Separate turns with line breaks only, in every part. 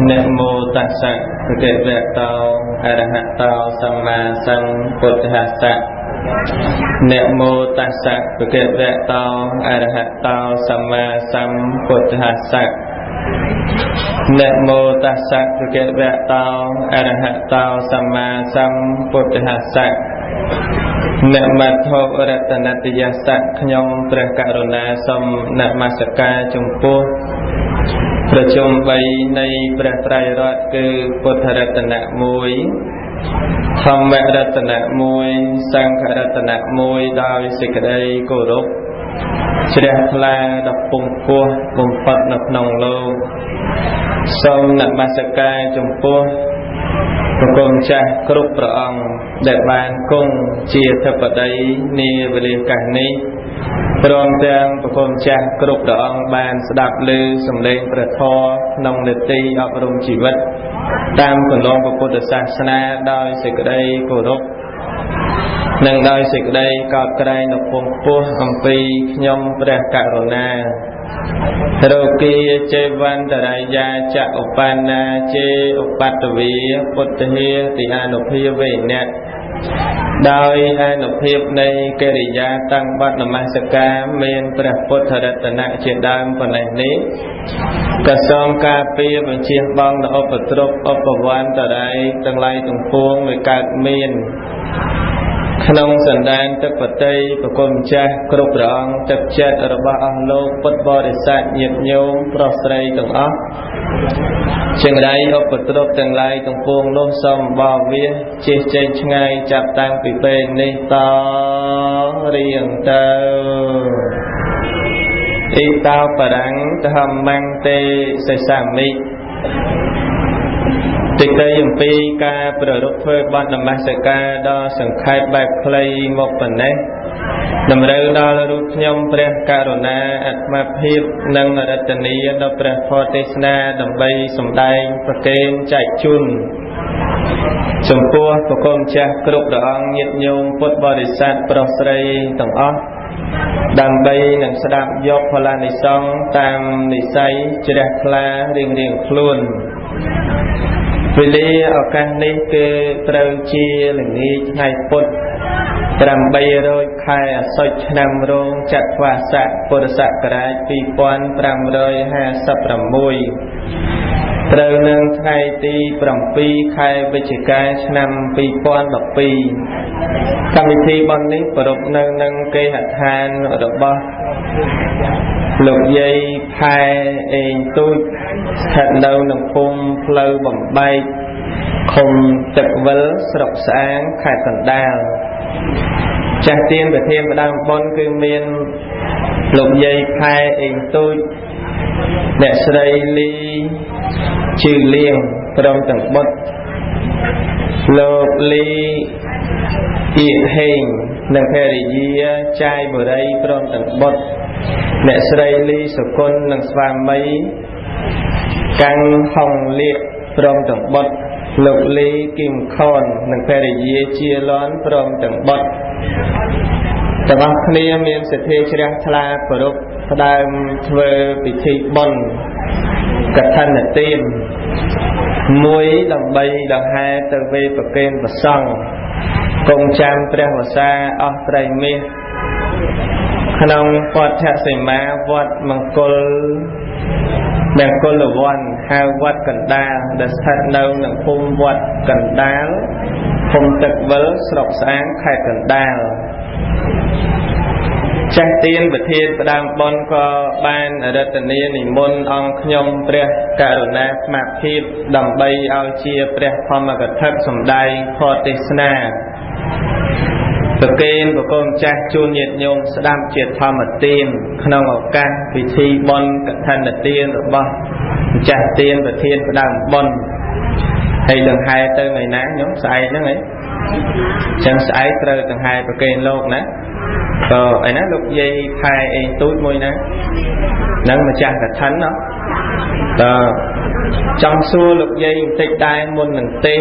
នមោតស្សៈភគវៈតោអរហតោសម្មាសម្ពុទ្ធស្សៈនមោតស្សៈភគវៈតោអរហតោសម្មាសម្ពុទ្ធស្សៈនមោតស្សៈភគវៈតោអរហតោសម្មាសម្ពុទ្ធស្សៈនមត្ថុរតនតយស្សៈខ្ញុំព្រះករុណាសូមនមស្ការចំពោះប្រជុំ3នៃព្រះត្រៃរតន៍គឺពុទ្ធរតនៈ1ធម្មរតនៈ1សង្ឃរតនៈ1ដោយសេចក្តីគោរពជ្រះថ្លាដល់ពងពោះបំផុតនៅក្នុងលោកសូមនមស្ការចំពោះព្រះគុណចាស់គ្រប់ព្រះអង្គដែលបានគង់ជាធិបតីនាវេលាកាសនេះព្រមទាំងព្រះគុណចាស់គ្រប់ព្រះអង្គបានស្ដាប់ឮសំឡេងព្រះធម៌ក្នុងនីតិអប់រំជីវិតតាមគន្លងព្រះពុទ្ធសាសនាដោយសេចក្តីគោរពនិងដោយសេចក្តីកោតក្រែងដល់ពងពោះអំពីខ្ញុំព្រះករុណារោគាចេវន្តរាយាចឧបណ្ណាចេឧបតវីពុទ្ធហេតិអនុភាវេណៈដោយអនុភាពនៃកិរិយាតាំងបទនមស្ការមានព្រះពុទ្ធរតនៈជាដើមប៉ុណ្ណេះនេះក៏សូមការពារបញ្ជាបងនៅឧបទ្រពឧបវន្តរាយទាំងឡាយទាំងពួងឲ្យកើតមានក្នុងសន្តានទឹកបតីប្រគុណម្ចាស់គ្រប់ព្រះអង្គទឹកចិត្តរបស់អស់លោកពុទ្ធបរិស័ទញាតិញោមប្រុសស្រីទាំងអស់ចង្រៃឧបទ្រពទាំងឡាយទាំងពួងនោះសូមបវាជិះចេញឆ្ងាយចាប់តាំងពីពេលនេះតរៀងទៅអ៊ីតោបរាំងធម្មំទេសសាមិតិកីអំពីការប្ររពធ្វើបទនមស្ការដ៏សង្ខេបបែបខ្លីមកប៉ុណ្ណេះតម្រូវដល់រូបខ្ញុំព្រះករុណាអាត្មាភាពនិងរតនីដល់ព្រះធម៌ទេសនាដើម្បីសម្ដែងប្រគេនចែកជូនចំពោះព្រះគុណម្ចាស់គ្រប់ព្រះអង្គញាតិញោមពុទ្ធបរិស័ទប្រុសស្រីទាំងអស់ដើម្បីនឹងស្ដាប់យកផលានិសង្សតាមនិស័យជ្រះថ្លារៀងៗខ្លួនវេលាឱកាសនេះគឺត្រូវជាល្ងាចថ្ងៃពុធ800ខែអាសត់ឆ្នាំរោងចត្វាស័កពុរសករាជ2556ត្រូវនឹងថ្ងៃទី7ខែវិច្ឆិកាឆ្នាំ2012កម្មវិធីបុណ្យនេះប្រារព្ធនៅនឹងគេហដ្ឋានរបស់លោកយាយផែអេងទូចស្ថិតនៅក្នុងភូមិផ្លូវបំបែកឃុំទឹកវិលស្រុកស្អាងខេត្តកណ្ដាលចាស់ទានប្រធានផ្ដើមបុណ្យគឺមានលោកយាយផែអេងទូចអ្នកស្រីលីជឺលៀងព្រមទាំងបុត្រលោកលីអៀហេងនិងភរិយាចាយបុរីព្រមទាំងបុត្រអ្នកស្រីលីសុគន្ធនិងស្វាមីកាំងហុងលៀកព្រមទាំងបុត្រលោកលីគឹមខននិងភរិយាជាលន់ព្រមទាំងបុត្រទាំងអស់គ្នាមានសទ្ធាជ្រះថ្លាប្រារព្ធផ្ដើមធ្វើពិធីបុណ្យកឋិនទានមួយដើម្បីដង្ហែទៅវេប្រគេនព្រះសង្ឃគង់ចាំព្រះវស្សាអស់ត្រីមាសក្នុងវត្តសីមាវត្តមង្គលមង្គលវ័នហៅវត្តកណ្ដាលដែលស្ថិតនៅក្នុងភូមិវត្តកណ្ដាលឃុំទឹកវិលស្រុកស្អាងខេត្តកណ្ដាលចាស់ទានប្រធានផ្ដើមបុណ្យក៏បានរតនានិមន្តអង្គខ្ញុំព្រះករុណាស្មាភាពដើម្បីឲ្យជាព្រះធម្មកថាសម្ដែងធម៌ទេសនាប្រគេនប្រគុណចាស់ជូនញាតិញោមស្ដាប់ជាធម្មទានក្នុងឱកាសពិធីបុណ្យកឋិនទានរបស់ម្ចាស់ទានប្រធានផ្ដើមបុណ្យហើយដង្ហែទៅថ្ងៃណាញោមស្អែកហ្នឹងហីចឹងស្អែកត្រូវដង្ហែប្រគេនលោកណាក៏ឯណាលោកយាយផែអេងទូចមួយណាហ្នឹងម្ចាស់កឋិនណោះតើចង់សួរលោកយាយបន្តិចដែរមុននឹងទេ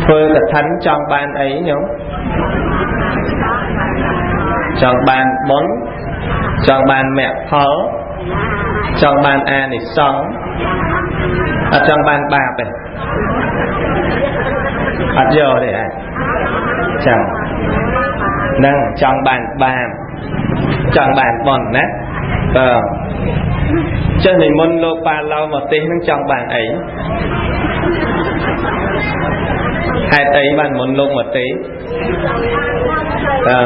ធ្វើកឋិនចង់បានអីញោមចង់បានបុណ្យចង់បានមគ្គផលចង់បានអានិសង្ស អត់ចង់បានបាបទេអត់យកទេអាចចឹងហ្នឹងចង់បានបាបចង់បានបុណ្យណាបាទចេះនិមន្តលោកប៉ាឡោមកទេសហ្នឹងចង់បានអីហេតុអីបានមុនលោកមកទេអឺ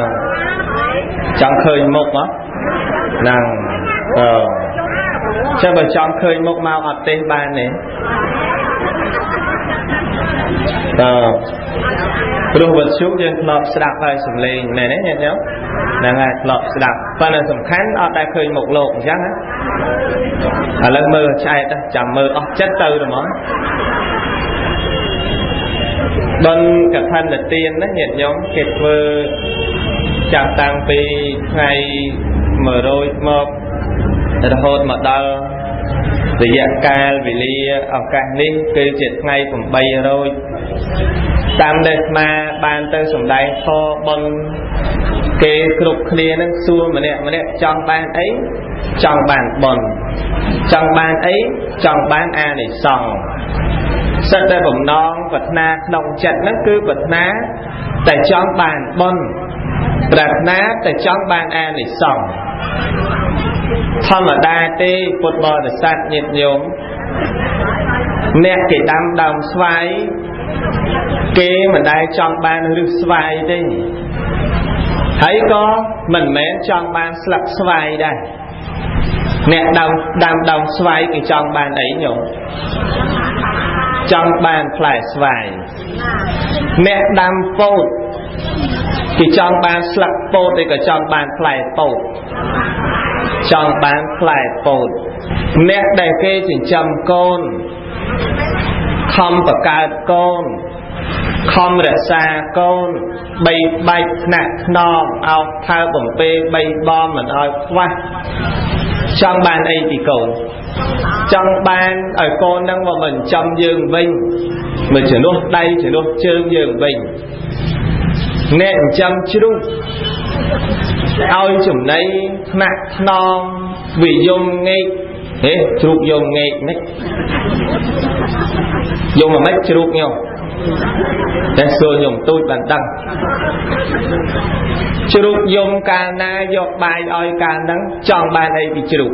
ចង់ឃើញមុខហ៎ហ្នឹងអឺចេះបើចង់ឃើញមុខមកអត់ទេបានទេអឺព្រោះវត្ថុយើងធ្លាប់ស្ដាប់ហើយសំឡេងមែនទេញាតិញោមហ្នឹងហើយធ្លាប់ស្ដាប់ប៉ុន្តែសំខាន់អត់ដែលឃើញមុខលោកអញ្ចឹងណាឥឡូវមើលឆ្អែតចាំមើលអស់ចិត្តទៅហ្មងបុណ្យកឋិនទានណាញាតិញោមគេធ្វើចាប់តាំងពីថ្ងៃ100មករហូតមកដល់រយៈកាលវេលាឱកាសនេះគឺជាថ្ងៃ800តាមដែលអាត្មាបានទៅសម្ដែងធម៌បុណ្យគេគ្រប់គ្នានឹងសួរម្នាក់ម្នាក់ចង់បានអីចង់បានបុណ្យចង់បានអីចង់បានអានិសង្សសិតតែបំណងប្រាថ្នាក្នុងចិត្តហ្នឹងគឺប្រាថ្នាតែចង់បានបុណ្យប្រាថ្នាតែចង់បានអានិសង្សធម្មតាទេពុទ្ធបរិស័ទញាតិញោមអ្នកគេដាំដើមស្វាយគេមិនដែលចង់បានឫសស្វាយទេហើយក៏មិនមែនចង់បានស្លឹកស្វាយដែរអ្នកដាំដើមស្វាយគេចង់បានអីញោមចង់បានផ្លែស្វាយអ្នកដាំពោតគេចង់បានស្លឹកពោតឬក៏ចង់បានផ្លែពោតចង់បានផ្លែពោតអ្នកដែលគេចិញ្ចឹមកូនខំបង្កើតកូនខំរក្សាកូនបីបាច់ថ្នាក់ថ្នមអោបថើបំពេបីបំមិនឲ្យខ្វះចង់បានអីពីកូនចង់បានឲ្យកូននឹងមកចិញ្ចឹមយើងវិញមកជំនួសដៃជំនួសជើងយើងវិញអ្នកចិញ្ចឹមជ្រូកឲ្យចំណីថ្នាក់ថ្នមវាយំងែកហេជ្រូកយំងែកនេះយំមិនជ្រូកញោមតែសួរញោមទូចបានដឹងជ្រូកយំកាលណាយកបាយឲ្យកាលហ្នឹងចង់បានអីពីជ្រូក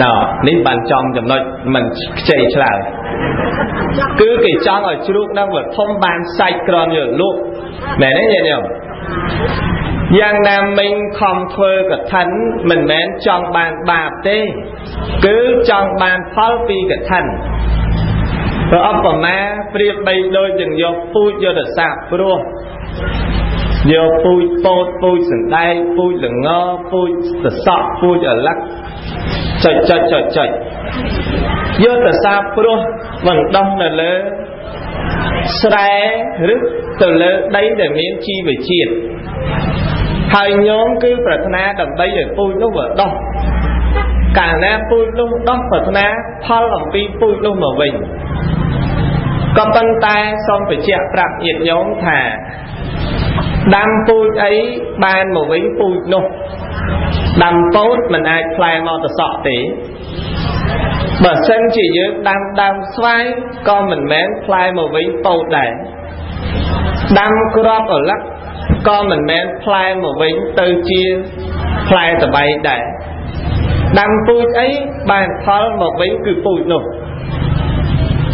ណ៎នេះបានចំចំណុចមិនខ្ចីឆ្លើយគឺគេចង់ឲ្យជ្រូកហ្នឹងវាធំបានសាច់ក្រនយកលក់មែនទេញាតិញោមយ៉ាងណាមិញខំធ្វើកឋិនមិនមែនចង់បានបាបទេគឺចង់បានផលពីកឋិនព្រះឧបមាប្រៀបបីដូចនឹងយកពូជយកទៅសាបព្រោះយកពូជពោតពូជសណ្ដែកពូជល្ងពូជត្រសក់ពូជឪឡឹកចុចចុចចុចចុចយកទៅសាបព្រោះបណ្ដោះនៅលើស្រែឬទៅលើដីដែលមានជីវជាតិហើយញោមគឺប្រាថ្នាដើម្បីឲ្យពូជនោះវាដោះកាលណាពូជនោះដោះប្រាថ្នាផលអំពីពូជនោះមកវិញក៏ប៉ុន្តែសូមបញ្ជាក់ប្រាប់ញាតិញោមថាដាំពូជអីបានមកវិញពូជនោះដាំពោតមិនអាចផ្លែមកត្រសក់ទេបើសិនជាយើងដាំដើមស្វាយក៏មិនមែនផ្លែមកវិញពោតដែរដាំគ្រាប់ឪឡឹកក៏មិនមែនផ្លែមកវិញទៅជាផ្លែតបៃដែរដាំពូជអីបានផលមកវិញគឺពូជនោះ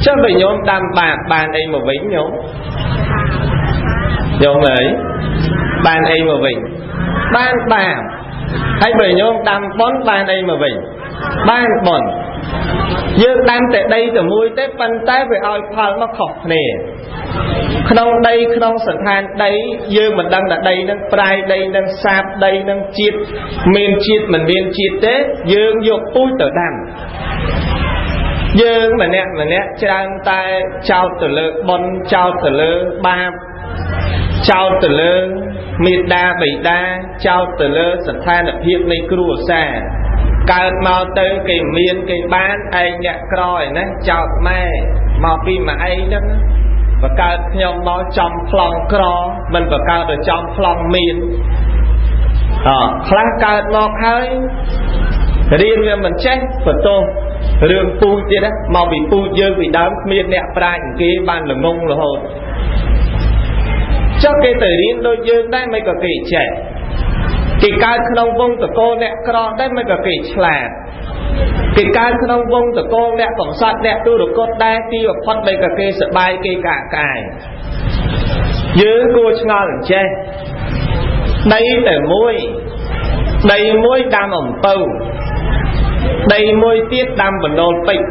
ចុះបើញោមដាំបាបបានអីមកវិញញោមញោមអើយបានអីមកវិញបានបាបហើយបើញោមដាំបុណ្យបានអីមកវិញបានបុណ្យយើងដាំតែដីតែមួយទេប៉ុន្តែវាឲ្យផលមកខុសគ្នាក្នុងដីក្នុងស្ថានដីយើងមិនដឹងថាដីនឹងប្រៃដីនឹងសាបដីនឹងជាតិមានជាតិមិនមានជាតិទេយើងយកពូជទៅដាំយើងម្នាក់ម្នាក់ច្រើនតែចោតទៅលើបុណ្យចោតទៅលើបាបចោតទៅលើមេដាបិតាចោតទៅលើស្ថានភាពនៃគ្រួសារកើតមកទៅគេមានគេបានឯងអ្នកក្រឯណាចោតម៉ែមកពីម៉ែឯងហ្នឹងបង្កើតខ្ញុំមកចំប្លង់ក្រមិនបង្កើតទៅចំប្លង់មានអខ្លះកើតមកហើយរៀនវាមិនចេះបន្ទោស រឿងពូជទៀតណាមកពីពូជយើងពីដើមគ្មានអ្នកប្រាជ្ញគេបានល្ងងរហូតចុះគេទៅរៀនដូចយើងដែរមិនក៏គេចេះគេកើតក្នុងវងតកូលអ្នកក្រដែរមិនក៏គេឆ្លាតគេកើតក្នុងវងតកូលអ្នកកំសត់អ្នកទុរគតដែរទីបំផុតមិនក៏គេសបាយគេកាកាយយើងគួរឆ្ងល់អញ្ចេះដីតែមួយដីមួយដាំអំពៅដីមួយទៀតដាំបណ្ដូលពេជ្រ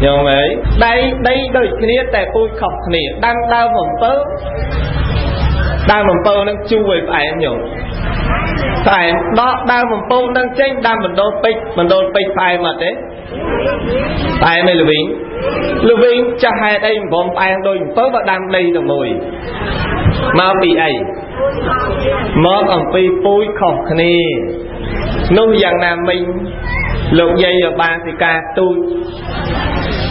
យល់ไหมដីដីដូចគ្នាតែពូជខុសគ្នាដាំដើមអំពៅដើមអំពៅនឹងជួយផ្អែមញោមផ្អែមដកដើមអំពៅនឹងចេញដាំបណ្ដូលពេជ្របណ្ដូលពេជ្រផ្អែមអត់ទេផ្អែមឯល្វីងល្វីងចាស់ហេតុអីមិនព្រមផ្អែមដូចអំពៅបើដាំដីតែមួយមកពីអីមកអំពីពូជខុសគ្នានោះយ៉ាងណាមិញលោកយាយបាសិកាទូច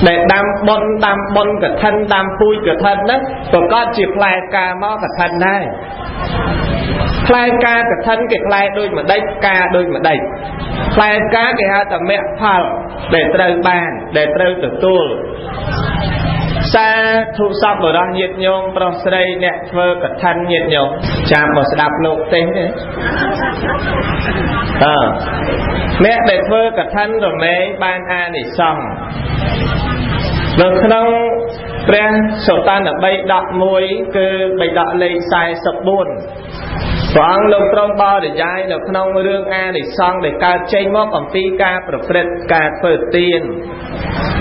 ដែលដាំបុនដាំបុនកឋិនដាំពូជកឋិនហ្នឹងប្រកាសជាផ្លែផ្កាមកកឋិនដែរផ្លែផ្កាកឋិនគេផ្លែដូចម្ដេចផ្កាដូចម្ដេចផ្លែផ្កាគេហៅថាមគ្គផលដែលត្រូវបានដែលត្រូវទទួលសាធុសពបរោះញាតិញោមប្រុសស្រីអ្នកធ្វើកឋិនញាតិញោមចាំមកស្ដាប់លោកទេសទេអើអ្នកដែលធ្វើកឋិនរមែងបានអានិសង្សនៅក្នុងព្រះសុតន្តបិដក1គឺបិដកលេខ44ព្រះអង្គលោកទ្រង់បរិយាយនៅក្នុងរឿងអានិសង្សដែលកើតចេញមកអំពីការប្រព្រឹត្តការធ្វើទាន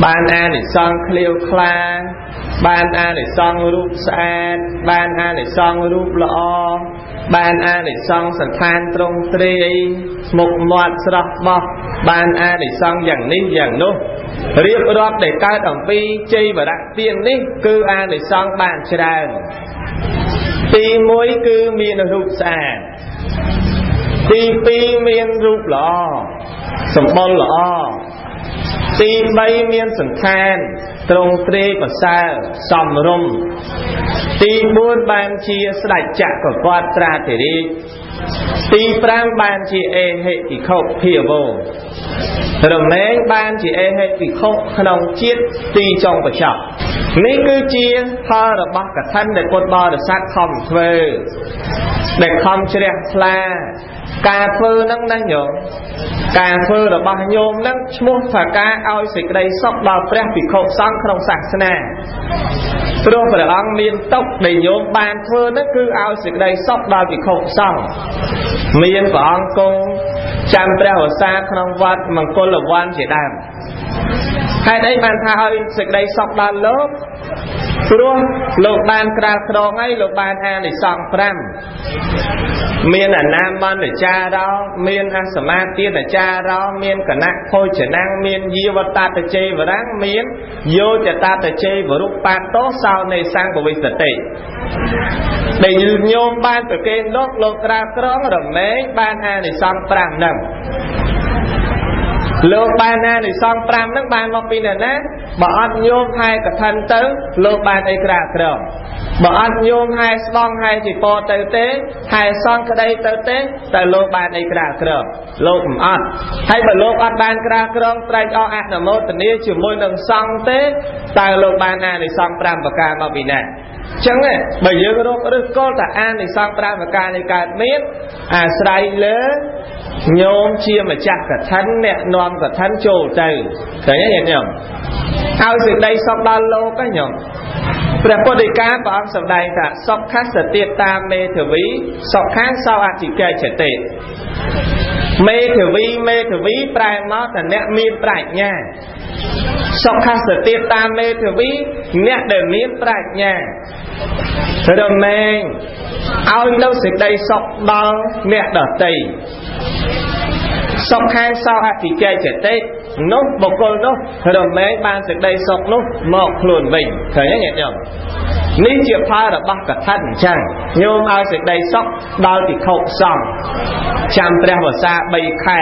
បានអានិសង្សឃ្លាវខ្លាបានអានិសង្សរូបស្អាតបានអានិសង្សរូបល្អបានអានិសង្សសន្តានត្រង់ទ្រាយមុខមាត់ស្រស់បោះបានអានិសង្សយ៉ាងនេះយ៉ាងនោះរៀបរាប់ដែលកើតអំពីជ័យវរៈទាននេះគឺអានិសង្សបានច្រើនទី1គឺមានរូបស្អាតទី2មានរូបល្អសម្បុរល្អទី3មានសន្តានត្រង់ទ្រាយប្រសើរសមរម្យទី4បានជាស្ដេចចក្រពត្តិត្រាធិរាជទី5បានជាអេហិភិក្ខុភាវោរមែងបានជាអេហិភិក្ខុក្នុងជាតិទីចុងបញ្ចប់នេះគឺជាផលរបស់កឋិនដែលពុទ្ធបរិស័ទខំធ្វើដែលខំជ្រះថ្លាការធ្វើហ្នឹងណាញោមការធ្វើរបស់ញោមហ្នឹងឈ្មោះថាការឲ្យសេចក្តីសុខដល់ព្រះភិក្ខុសង្ឃក្នុងសាសនាព្រោះព្រះអង្គមានទុកដែលញោមបានធ្វើហ្នឹងគឺឲ្យសេចក្តីសុខដល់ភិក្ខុសង្ឃមានព្រះអង្គគង់ចាំព្រះវស្សាក្នុងវត្តមង្គលវ័នជាដើមហេតុអីបានថាឲ្យសេចក្តីសុខដល់លោកព្រោះលោកបានក្រាលក្រងហើយលោកបានអានិសង្ស5មានអនាមន្តចារោមានអសមាទានចារោមានគណៈភោជនាំងមានយាវតតជ័យវរាំងមានយោចតតជ័យវរុបាតោសោនៃសង្ឃវិសតិដែលញោមបានប្រគេនលោកលោកក្រាលក្រងរមែងបានអានិសង្ស5ហ្នឹងលោកបានអានិសង្ស5ហ្នឹងបានមកពីណាបើអត់ញោមហែកឋិនទៅលោកបានអីក្រាលក្រងបើអត់ញោមហែស្បង់ហែជីពរទៅទេហែសងក្តីទៅទេតែលោកបានអីក្រាលក្រងលោកមិនអត់ហើយបើលោកអត់បានក្រាលក្រងត្រែកអស់អនុមោទនាជាមួយនឹងសង្ឃទេតើលោកបានអានិសង្ស5ប្រការមកពីណាចឹងបើយើងរកឫសគល់តែអានិសង្ស5ប្រការនេះកើតមានអាស្រ័យលើញោមជាម្ចាស់កឋិនអ្នកនាំកឋិនចូលទៅឃើញទេញាតិញោមឲ្យសេចក្តីសុខដល់លោកណាញោមព្រះពុទ្ធដីកាព្រះអង្គសម្ដែងថាសុខសតិតាមេធាវីសុខាសោអធិកេចតិមេធាវីមេធាវីប្រែមកថាអ្នកមានប្រាជ្ញាសុខសតិតាមេធាវីអ្នកដែលមានប្រាជ្ញារមែងឲ្យនៅសេចក្តីសុខដល់អ្នកដទៃសុខាសោអធិកេចតិនោះបុគ្គលនោះរមែងបានសេចក្តីសុខនោះមកខ្លួនវិញឃើញទេញាតិញោមនេះជាផលរបស់កឋិនអញ្ចឹងញោមឲ្យសេចក្តីសុខដល់ភិក្ខុសង្ឃចាំព្រះវស្សា3ខែ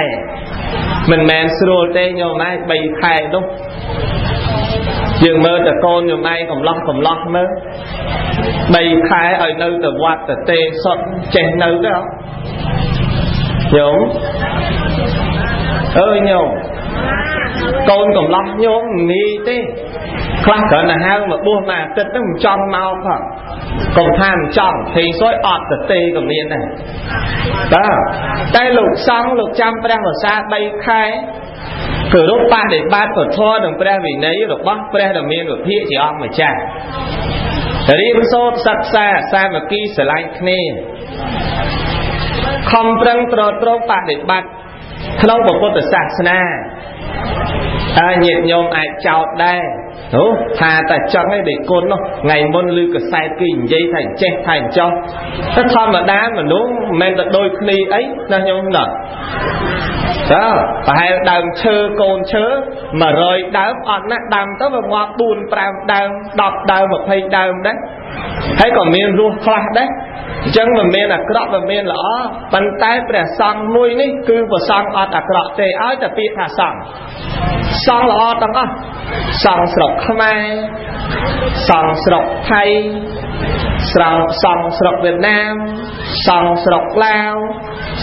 មិនមែនស្រួលទេញោមឯង3ខែនោះយើងមើលតកូនញោមឯងកំឡោះកំឡោះមើល3ខែឲ្យនៅទៅវត្តទៅទេសុទ្ធចេះនៅទេញោមអើយញោម កូនកំឡោះញោមងាយទេ ខ្លះគ្រាន់តែហៅមកបួសមួយអាទិត្យហ្នឹងមិនចង់មកផង កុំថាមិនចង់ ភេងសុយអត់ទៅទេក៏មានដែរ បាទ។ តែលោកសង្ឃលោកចាំព្រះវស្សា3ខែ គោរពបដិបត្តិពធនិងព្រះវិន័យរបស់ព្រះដ៏មានវិភាកជាអង្គម្ចាស់ រៀនសូត្រសិក្សាសាមគ្គីស្រឡាញ់គ្នា ខំប្រឹងទ្រទ្រង់បដិបត្តិក្នុងពុទ្ធសាសនា។ ហើយញាតិញោមអាចចោទដែរ អូថាតែចឹងឯង ដេគុណនោះថ្ងៃមុនឮកសែតគេនិយាយថាចេះថាចោះ តែធម្មតាមនុស្សមិនមែនទៅដូចគ្នាអីណាញោមណា តើប្រហែលដើមឈើកូនឈើ100ដើមអត់ណាស់ ដើមទៅវាងាប់4 5ដើម10ដើម20ដើមដែរ ហើយក៏មានរស់ខ្លះដែរ។ អញ្ចឹងមិនមានអាក្រក់ មិនមានល្អ ប៉ុន្តែព្រះសង្ឃមួយនេះគឺព្រះសង្ឃអត់អាក្រក់ទេ ឲ្យតែពាក្យថាសង្ឃ សង្ឃល្អទាំងអស់ សង្ឃស្រុកខ្មែរ សង្ឃស្រុកថៃ ស្រង់សង្ឃស្រុកវៀតណាម សង្ឃស្រុកឡាវ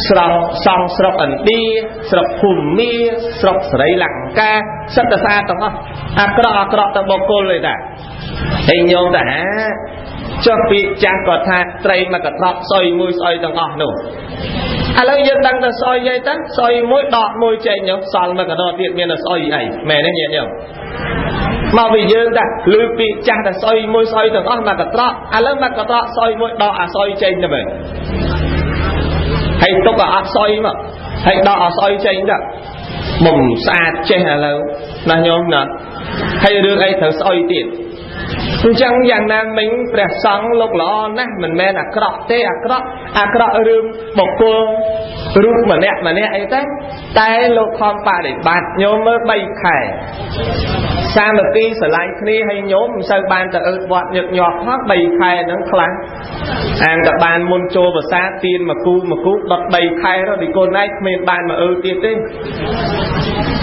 ស្រង់សង្ឃស្រុកឥណ្ឌា ស្រុកភូមា ស្រុកស្រីលង្កា សិតតែស្អាតទាំងអស់ អាក្រក់អាក្រក់ទៅបុគ្គលទេតា ហើយញោមតាចុះពាក្យចាស់គាត់ថាត្រីមកកត្រប់ស្អុយមួយស្អុយទាំងអស់នោះ ឥឡូវយើងដឹងតែស្អុយអីទៅ ស្អុយមួយដកមួយចេញញោមសល់មកកដទៀតមានតែស្អុយអីមែនទេញាតិញោម? មកពីយើងតែឮពាក្យចាស់តែស្អុយមួយស្អុយទាំងអស់មកកត្រក់ ឥឡូវមកកត្រក់ស្អុយមួយដកអាស្អុយចេញទៅមែនហើយ ទុកឲ្យអត់ស្អុយមកហើយដកអាស្អុយចេញទៅមុំស្អាតចេះឥឡូវណាញោមណា ហើយរឿងអីត្រូវស្អុយទៀត? អញ្ចឹងយ៉ាងណាមិញព្រះសង្ឃលោកល្អណាស់ មិនមែនអាក្រក់ទេ អាក្រក់អាក្រក់រឿងបុគ្គលរូបម្នាក់ម្នាក់អីទៅ តែលោកខំបដិបត្តិញោមមើល3ខែសាមគ្គីស្រឡាញ់គ្នា ហើយញោមមិនសូវបានទៅអឺតវត្តញឹកញាប់ផង3ខែហ្នឹង ខ្លះអាងក៏បានមុនចូលភាសាទៀនមកគូមកគូដុត3ខែទៅ ដូចកូនឯងគ្មានបានមកអឺទៀតទេ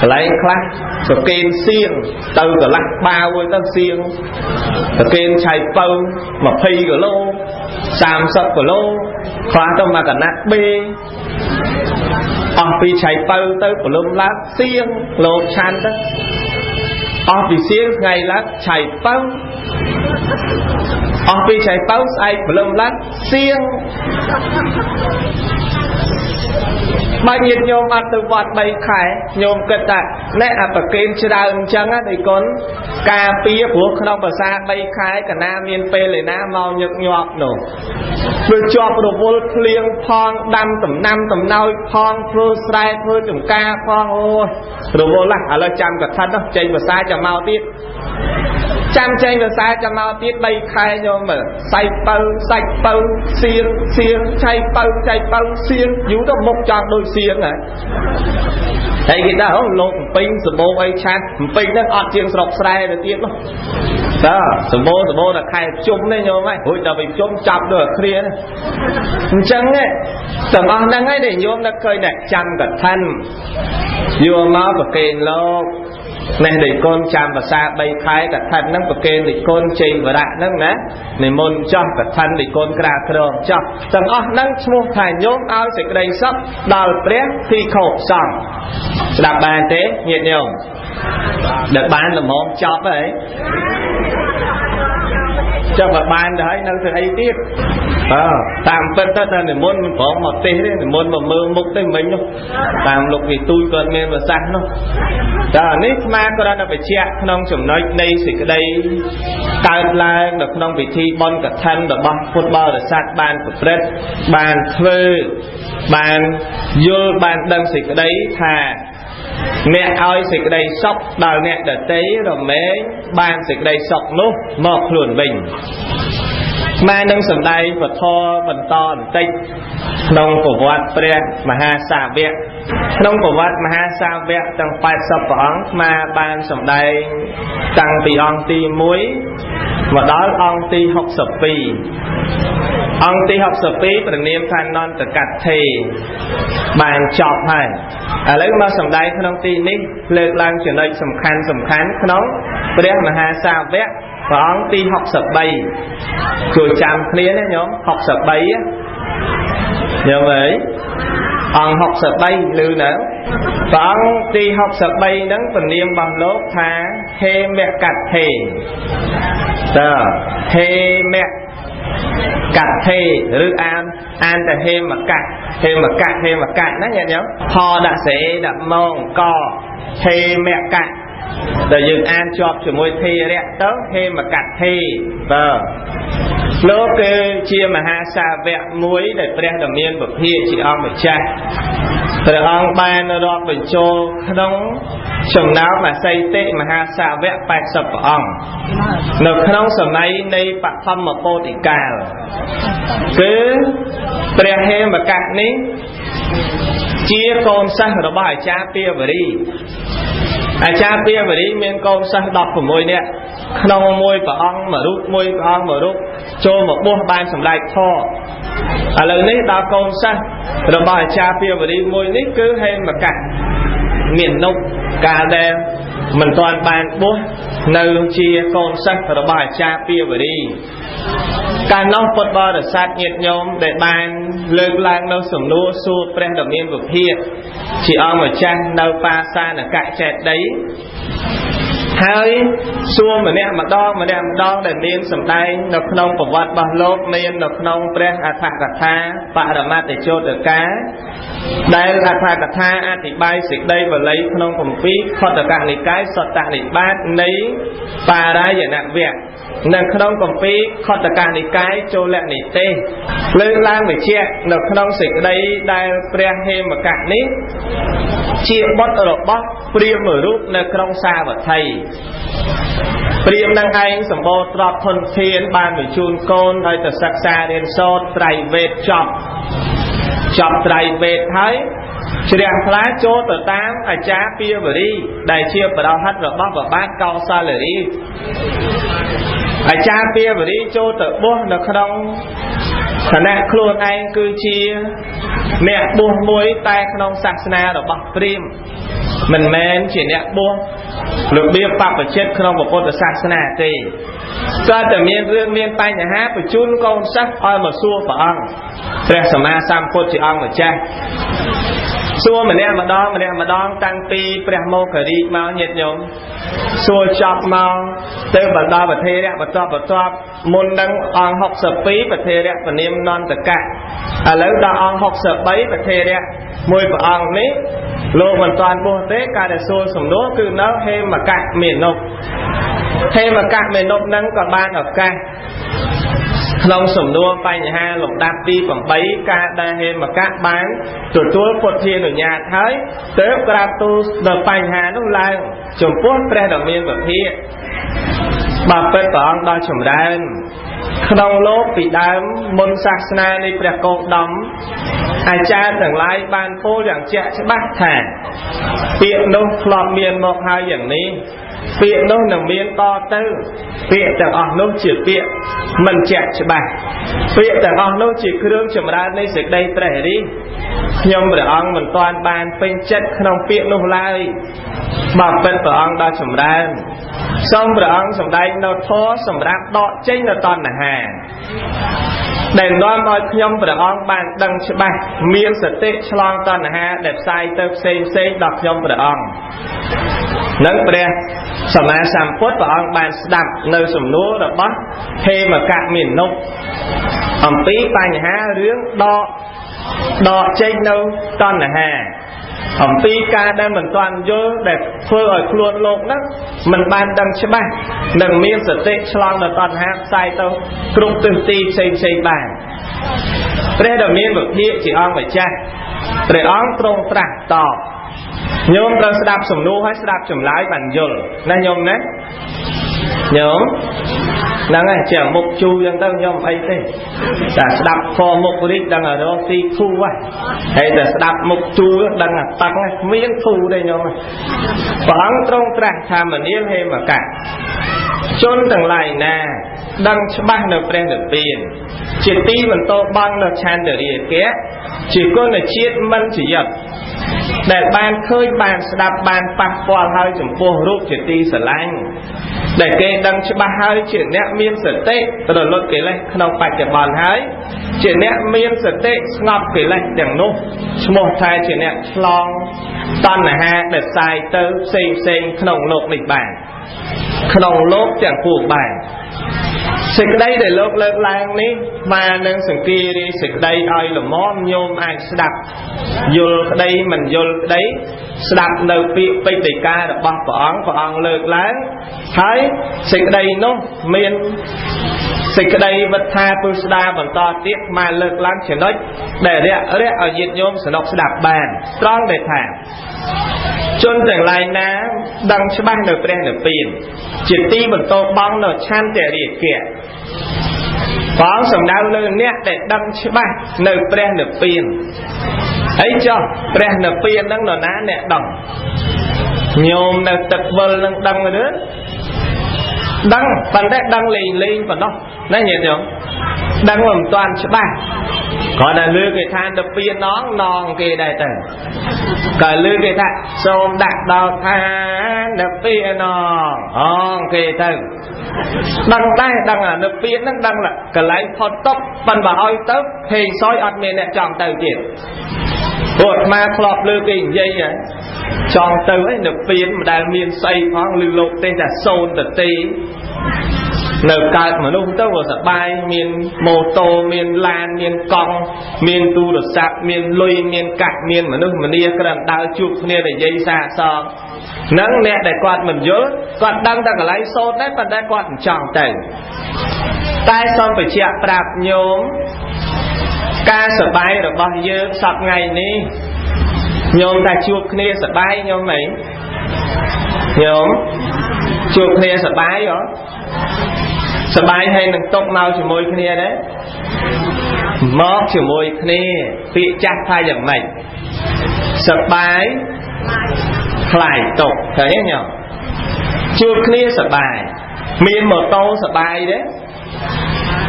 កន្លែងខ្លះប្រកេនសៀងទៅកន្លះបាវទៅ សៀងប្រកេនឆៃពៅ20គីឡូ30គីឡូ ខ្លះទៅមកកណាត់បេ អស់ពីឆៃពៅទៅព្រលឹមឡើងសៀងលោកឆាន់ទៅ អស់ពីសៀងថ្ងៃឡើងឆៃពៅ អស់ពីឆៃពៅស្អែកព្រលឹមឡើងសៀង បើញាតិញោមអត់ទៅវត្ត3ខែ ញោមគិតថាណែអប្រកេនច្រើនអញ្ចឹងណា ដូចកូនការពារ ព្រោះក្នុងភាសា3ខែកណាមានពេលឯណាមកញឹកញាប់នោះ វាជាប់រវល់ភ្លៀងផង ដាំដំណាំតំណោយផង ធ្វើស្រែធ្វើចំការផង អូយរវល់ណាស់។ ឥឡូវចាំកថានោះចេញភាសាចាំមកទៀត ចាំចេញភាសាចាំមកទៀត3ខែ ញោមមើលសៃពៅសាច់ពៅសៀងសៀងឆៃពៅឆៃពៅសៀង យូរទៅមុខចង់ដូចសៀងហ៎ ហើយគេថាអូលោកពេញសម្បូរអីឆាត់ពេញហ្នឹងអត់ជាងស្រុកស្រែទៅទៀតនោះ តើសម្បូរសម្បូរដល់ខែជុំនេះញោម ហើយរួចដល់ទៅជុំចាប់ដល់គ្រានេះ អញ្ចឹងទាំងអស់ហ្នឹងហើយដែលញោមនឹកឃើញតែចាំកឋិនយកមកប្រគេនលោកនេះ ដេកូនចាំភាសា3ខែកឋិនហ្នឹងប្រគេនដេកូនជ័យវរៈហ្នឹងណា និមន្តចោះកឋិនដេកូនក្រាលក្រងចោះ ទាំងអស់ហ្នឹងឈ្មោះថាញោមឲ្យសេចក្តីសុខដល់ព្រះភិក្ខុសង្ឃ។ ស្ដាប់បានទេញាតិញោម? ដែលបានល្មមចប់ហើយ ចុះបើបានទៅហើយនៅធ្វើអីទៀត? បាទ តាមពិតទៅតែនិមន្តមិនប្រងមកទេសទេ និមន្តមកមើលមុខទេមិញនោះ តាមលោកវិទូចគាត់មានប្រសាសន៍នោះ។ តើនេះស្មាគ្រាន់តែបញ្ជាក់ក្នុងចំណុចនៃសេចក្តីកើតឡើងនៅក្នុងពិធីបុណ្យកឋិនរបស់ពុទ្ធបរិស័ទបានប្រព្រឹត្តបានធ្វើ បានយល់បានដឹងសេចក្តីថាអ្នកឲ្យសេចក្តីសុខដល់អ្នកដទៃ រមែងបានសេចក្តីសុខនោះមកខ្លួនវិញ។ ស្មានឹងសម្ដែងពធបន្តបន្តិចក្នុងប្រវត្តិព្រះមហាសាវក។ ក្នុងប្រវត្តិមហាសាវកទាំង80ព្រះអង្គ ស្មាបានសម្ដែងតាំងពីអង្គទី1មកដល់អង្គទី62 អង្គទី62ព្រះនាមថានន្តកថេបានចប់ហើយ។ ឥឡូវមកសម្ដែងក្នុងទីនេះ លើកឡើងចំណុចសំខាន់សំខាន់ក្នុងព្រះមហាសាវកព្រះអង្គទី63 ជួយចាំគ្នាណាញោម 63ញោមអើយ អង្គ63ឮនៅ ព្រះអង្គទី63ហ្នឹងពនាមរបស់លោកថាហេមកថេតើហេមកថេឬអានអានតែហេមកៈហេមកៈហេមកៈណាញាតិញោមផដាក់សេដាក់ម៉ងកហេមកៈដែលយើងអានជាប់ជាមួយធេរៈទៅហេមកថេបាទលោកគឺជាមហាសាវកមួយដែលព្រះដ៏មានពភាជាអង្គម្ចាស់ព្រះអង្គបានរាប់បញ្ចូលក្នុងចំណោមអសីតិមហាសាវក80ព្រះអង្គនៅក្នុងសម័យនៃបឋមពោធិកាលគឺព្រះហេមកៈនេះជាកូនសិស្សរបស់អាចារ្យពាវរីអាចារ្យពាវរីមានកូនសិស្ស16នាក់ក្នុងមួយព្រះអង្គមួយរូបមួយព្រះអង្គមួយរូបចូលមកបួសបានសម្រេចធម៌ឥឡូវនេះដល់កូនសិស្សរបស់អាចារ្យពាវរីមួយនេះគឺហេមកៈមាននុកាលដែលមិនទាន់បានបួសនៅជាកូនសិស្សរបស់អាចារ្យពាវរីកាលនោះពុទ្ធបរិស័ទញាតិញោមដែលបានលើកឡើងនៅសំណួរសួរព្រះដ៏មានវិភាកជាអង្គម្ចាស់នៅបាសានកចេតិយហើយសួរម្នាក់ម្ដងម្នាក់ម្ដងដែលមានសម្ដែងនៅក្នុងប្រវត្តិរបស់លោកមាននៅក្នុងព្រះអត្ថកថាបរមត្តជោតកាដែលអត្ថកថាអធិប្បាយសេចក្តីបាលីក្នុងគម្ពីរខុទ្ទកនិកាយសតនិបាតនៃបារាយណវគ្គនៅក្នុងគម្ពីរខុទ្ទកនិកាយចូលនិទេសលើកឡើងបញ្ជាក់នៅក្នុងសេចក្តីដែលព្រះហេមកៈនេះជាបុត្ររបស់ព្រាហ្មណ៍រូបនៅក្រុងសាវត្ថីព្រាហ្មណ៍នឹងឯងសម្បូរទ្រព្យធនធានបានបញ្ជូនកូនឲ្យទៅសិក្សារៀនសូត្រត្រៃវេទចប់ត្រៃវេទហើយជ្រះថ្លាចូលទៅតាមអាចារ្យពាវរីដែលជាបរោហិតរបស់ព្រះបាទកោសលរាជអាចារ្យពាវរីចូលទៅបួសនៅក្នុងឋានៈខ្លួនឯងគឺជាអ្នកបួសមួយតែក្នុងសាសនារបស់ព្រាហ្មណ៍មិនមែនជាអ្នកបួសរបៀបបព្វជិតក្នុងពុទ្ធសាសនាទេក៏តែមានរឿងមានបញ្ហាបញ្ជូនកូនសិស្សឲ្យមកសួរព្រះអង្គព្រះសម្មាសម្ពុទ្ធជាអង្គម្ចាស់សួរម្នាក់ម្ដងម្នាក់ម្ដងតាំងពីព្រះមោគរាជមកញាតិញោមសួរចប់មកទៅបណ្ដោប្រធេរៈបន្តបន្ទាប់មុននឹងអង្គ62ប្រធេរៈពនាមនន្តកៈឥឡូវដល់អង្គ63ប្រធេរៈមួយព្រះអង្គនេះលោកមិនទាន់បួសទេការដែលសួរសំណួរគឺនៅហេមកៈមេនុហេមកៈមេនុនឹងក៏បានឱកាសក្នុងសំណួរបញ្ហាលំដាប់ទី8ការដែលហេមកៈបានទទួលពុទ្ធានុញ្ញាតហើយទើបក្រាបទូលដល់បញ្ហានោះឡើងចំពោះព្រះដ៏មានវិភាកបើពិតព្រះអង្គដល់ចម្រើនក្នុងលោកពីដើមមុនសាសនានៃព្រះកោដមអាចារ្យទាំងឡាយបានពោលយ៉ាងជាក់ច្បាស់ថាពាក្យនោះធ្លាប់មានមកហើយយ៉ាងនេះពាក្យនោះនឹងមានតទៅពាក្យទាំងអស់នោះជាពាក្យមិនជាក់ច្បាស់ពាក្យទាំងអស់នោះជាគ្រឿងចម្រើននៃសេចក្តីត្រេះរិះខ្ញុំព្រះអង្គមិនទាន់បានពេញចិត្តក្នុងពាក្យនោះឡើយបើពិតព្រះអង្គដល់ចម្រើនសូមព្រះអង្គសម្ដែងនៅធម៌សម្រាប់ដកចេញនៅតណ្ហាដែលនាំឲ្យខ្ញុំព្រះអង្គបានដឹងច្បាស់មានសតិឆ្លងតណ្ហាដែលផ្សាយទៅផ្សេងផ្សេងដល់ខ្ញុំព្រះអង្គនិងព្រះសម្មាសម្ពុទ្ធព្រះអង្គបានស្ដាប់នៅសំណួររបស់ហេមកៈមេនុអំពីបញ្ហារឿងដកចេញនៅតណ្ហាអំពីការដែលមិនទាន់យល់ដែលធ្វើឲ្យខ្លួនលោកហ្នឹងមិនបានដឹងច្បាស់និងមានសតិឆ្លងនៅតណ្ហាផ្សាយទៅគ្រប់ទិសទីផ្សេងផ្សេងបានព្រះដ៏មានវិភាកជាអង្គម្ចាស់ព្រះអង្គទ្រង់ត្រាស់តបញោមត្រូវស្ដាប់សំណួរហើយស្ដាប់ចម្លើយបានយល់ណាញោមណាញោមហ្នឹងហើយជាមុខជូរចឹងទៅញោមអីទេតែស្ដាប់ធម៌មុខរីកដឹងរកទីធូរហើយតែស្ដាប់មុខជូរដឹងតែតឹងគ្មានធូរទេញោមព្រះអង្គទ្រង់ត្រាស់ថាមនាលហេមកៈជនទាំងឡាយណាដឹងច្បាស់នៅព្រះនិព្វានជាទីបន្តបងនៅឆន្ទរាគៈជាគុណជាតិមិនជាយិត ដែលបានឃើញបានស្ដាប់បានប៉ះពាល់ហើយចំពោះរូបជាទីស្រឡាញ់ដែលគេដឹងច្បាស់ហើយជាអ្នកមានសតិរលត់កិលេសក្នុងបច្ចុប្បន្នហើយជាអ្នកមានសតិស្ងប់កិលេសទាំងនោះឈ្មោះថាជាអ្នកឆ្លងតណ្ហាដែលសាយទៅផ្សេងផ្សេងក្នុងលោកនេះបានក្នុងលោកទាំងពួងបានសេចក្តីដែលលោកលើកឡើងនេះមកនឹងសង្គារីសេចក្តីឲ្យល្មមញោមអាចស្ដាប់យល់ក្តីមិនយល់ក្តីស្ដាប់នៅពាក្យពេចន៍ដីការបស់ព្រះអង្គព្រះអង្គលើកឡើងហើយសេចក្តីនោះមានសេចក្តីវត្ថាពុស្ដាបន្តទៀតមកលើកឡើងចំណុចដែលរាក់រាក់ឲ្យញាតិញោមสนุกស្ដាប់បានត្រង់ដែលថាជនទាំងឡាយណាដឹងច្បាស់នៅព្រះនិព្វានជាទីបន្ទោបង់នៅឆន្ទរាគៈព្រះអង្គសំដៅលើអ្នកដែលដឹងច្បាស់នៅព្រះនិព្វានអីចុះព្រះនិព្វានហ្នឹងនរណាអ្នកដឹងញោមនៅទឹកវិលនឹងដឹងឬដឹងប៉ុន្តែដឹងលេងលេងប៉ុណ្ណោះណាញាតិញោមដឹងមិនទាន់ច្បាស់គ្រាន់តែលើគេថានិព្វាននងនងគេដែរទៅក៏លើគេថាសូមដាក់ដល់ថានិព្វាននងអងគេទៅដឹងដែរដឹងអានិព្វានហ្នឹងដឹងកន្លែងផុតទុកប៉ុន្តែបើឲ្យទៅហេងសយអត់មានអ្នកចង់ទៅទៀតព្រោះអាត្មាធ្លាប់លើគេនិយាយហ៎ចង់ទៅឯនិព្វានមិនដែលមានស្អីផងឬលោកទេតែសូន្យទៅទេនៅកើតមនុស្សទៅក៏សប្បាយមានម៉ូតូមានឡានមានកង់មានទូរស័ព្ទមានលុយមានកាក់មានមនុស្សម្នាគ្រាន់ដើរជួបគ្នានិយាយសាកសងហ្នឹងអ្នកដែលគាត់មិនយល់គាត់ដឹងតែកន្លែងសូត្រដែរប៉ុន្តែគាត់មិនចង់ទៅតែសូមបញ្ជាក់ប្រាប់ញោមការសប្បាយរបស់យើងសប្ថ្ងៃនេះញោមតែជួបគ្នាសប្បាយញោមអីញោមជួបគ្នាសប្បាយហ៎សប្បាយហើយនឹងຕົកមកជាមួយគ្នាដែរមកជាមួយគ្នាពាក្យចាស់ថាយ៉ាងម៉េចសប្បាយខ្លាយຕົកឃើញទេញោមជួបគ្នាសប្បាយមានម៉ូតូសប្បាយទេ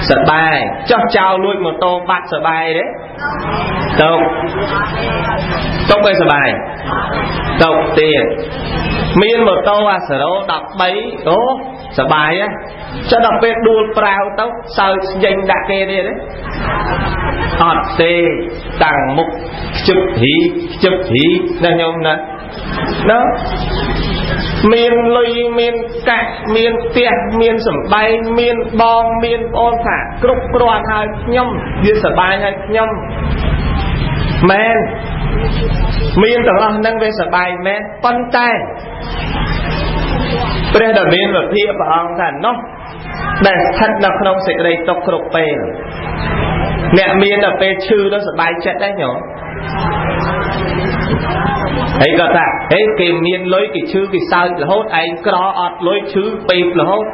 សប្បាយចុះចោលលួចម៉ូតូបាត់សប្បាយទេຕົកຕົកឲ្យសប្បាយຕົកទៀតមានម៉ូតូអាសេរ៉ូ13អូសប្បាយហ៎ចុះដល់ពេលដួលប្រាវទៅសើចស្យេញដាក់គេទៀតទេអត់ទេតាំងមុខខ្ជិបហ៊ីខ្ជិបហ៊ីណាញោមណាណាមានលុយមានកាក់មានផ្ទះមានសម្បែងមានបងមានប្អូនថាគ្រប់គ្រាន់ហើយខ្ញុំវាសប្បាយហើយខ្ញុំមែនមានទាំងអស់ហ្នឹងវាសប្បាយមែនប៉ុន្តែព្រះដ៏មានវិភាកព្រះអង្គថានោះដែលស្ថិតនៅក្នុងសេចក្តីទុក្ខគ្រប់ពេលអ្នកមានដល់ពេលឈឺទៅសប្បាយចិត្តដែរញោមហើយគាត់ថាហេគេមានលុយគេឈឺគេសើចរហូតឯងក្រអត់លុយឈឺពេបរហូត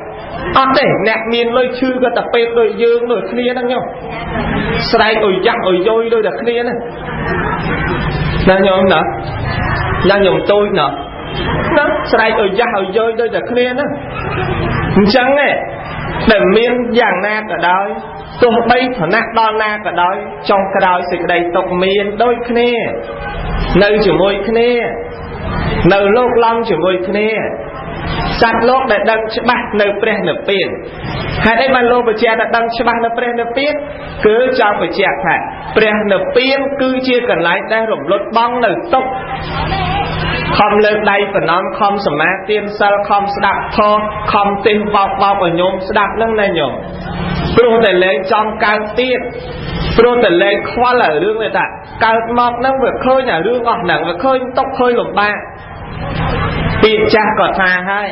អត់ទេអ្នកមានលុយឈឺក៏តែពេបដូចយើងដូចគ្នាហ្នឹងញោមស្រែកអុយយ៉ាស់អុយយយដូចតែគ្នាហ្នឹងណាញោមណាណាញោមតូចណាណាស្រែកអុយយ៉ាស់អុយយយដូចតែគ្នាហ្នឹងអញ្ចឹងឯងដែលមានយ៉ាងណាក៏ដោយទោះបីឋានៈដល់ណាក៏ដោយចុងក្រោយសេចក្តីទុក្ខមានដូចគ្នានៅជាមួយគ្នានៅលោកឡំជាមួយគ្នាសត្វលោកដែលដឹងច្បាស់នៅព្រះនិព្វានហេតុអីបានលោកបញ្ជាក់ថាដឹងច្បាស់នៅព្រះនិព្វានគឺចង់បញ្ជាក់ថាព្រះនិព្វានគឺជាកន្លែងដែលរំលត់បងនៅទុក្ខខំលើកដៃប្រណម្យខំសមាទានសិលខំស្ដាប់ធម៌ខំទេសបោកបោកឲ្យញោមស្ដាប់នឹងណាញោមព្រោះតែលែងចង់កើតទៀតព្រោះតែលែងខ្វល់ឲ្យរឿងនេះថាកើតមកហ្នឹងវាឃើញអារឿងអស់ហ្នឹងវាឃើញទុក្ខឃើញលំបាកពាក្យចាស់ក៏ថាហើយ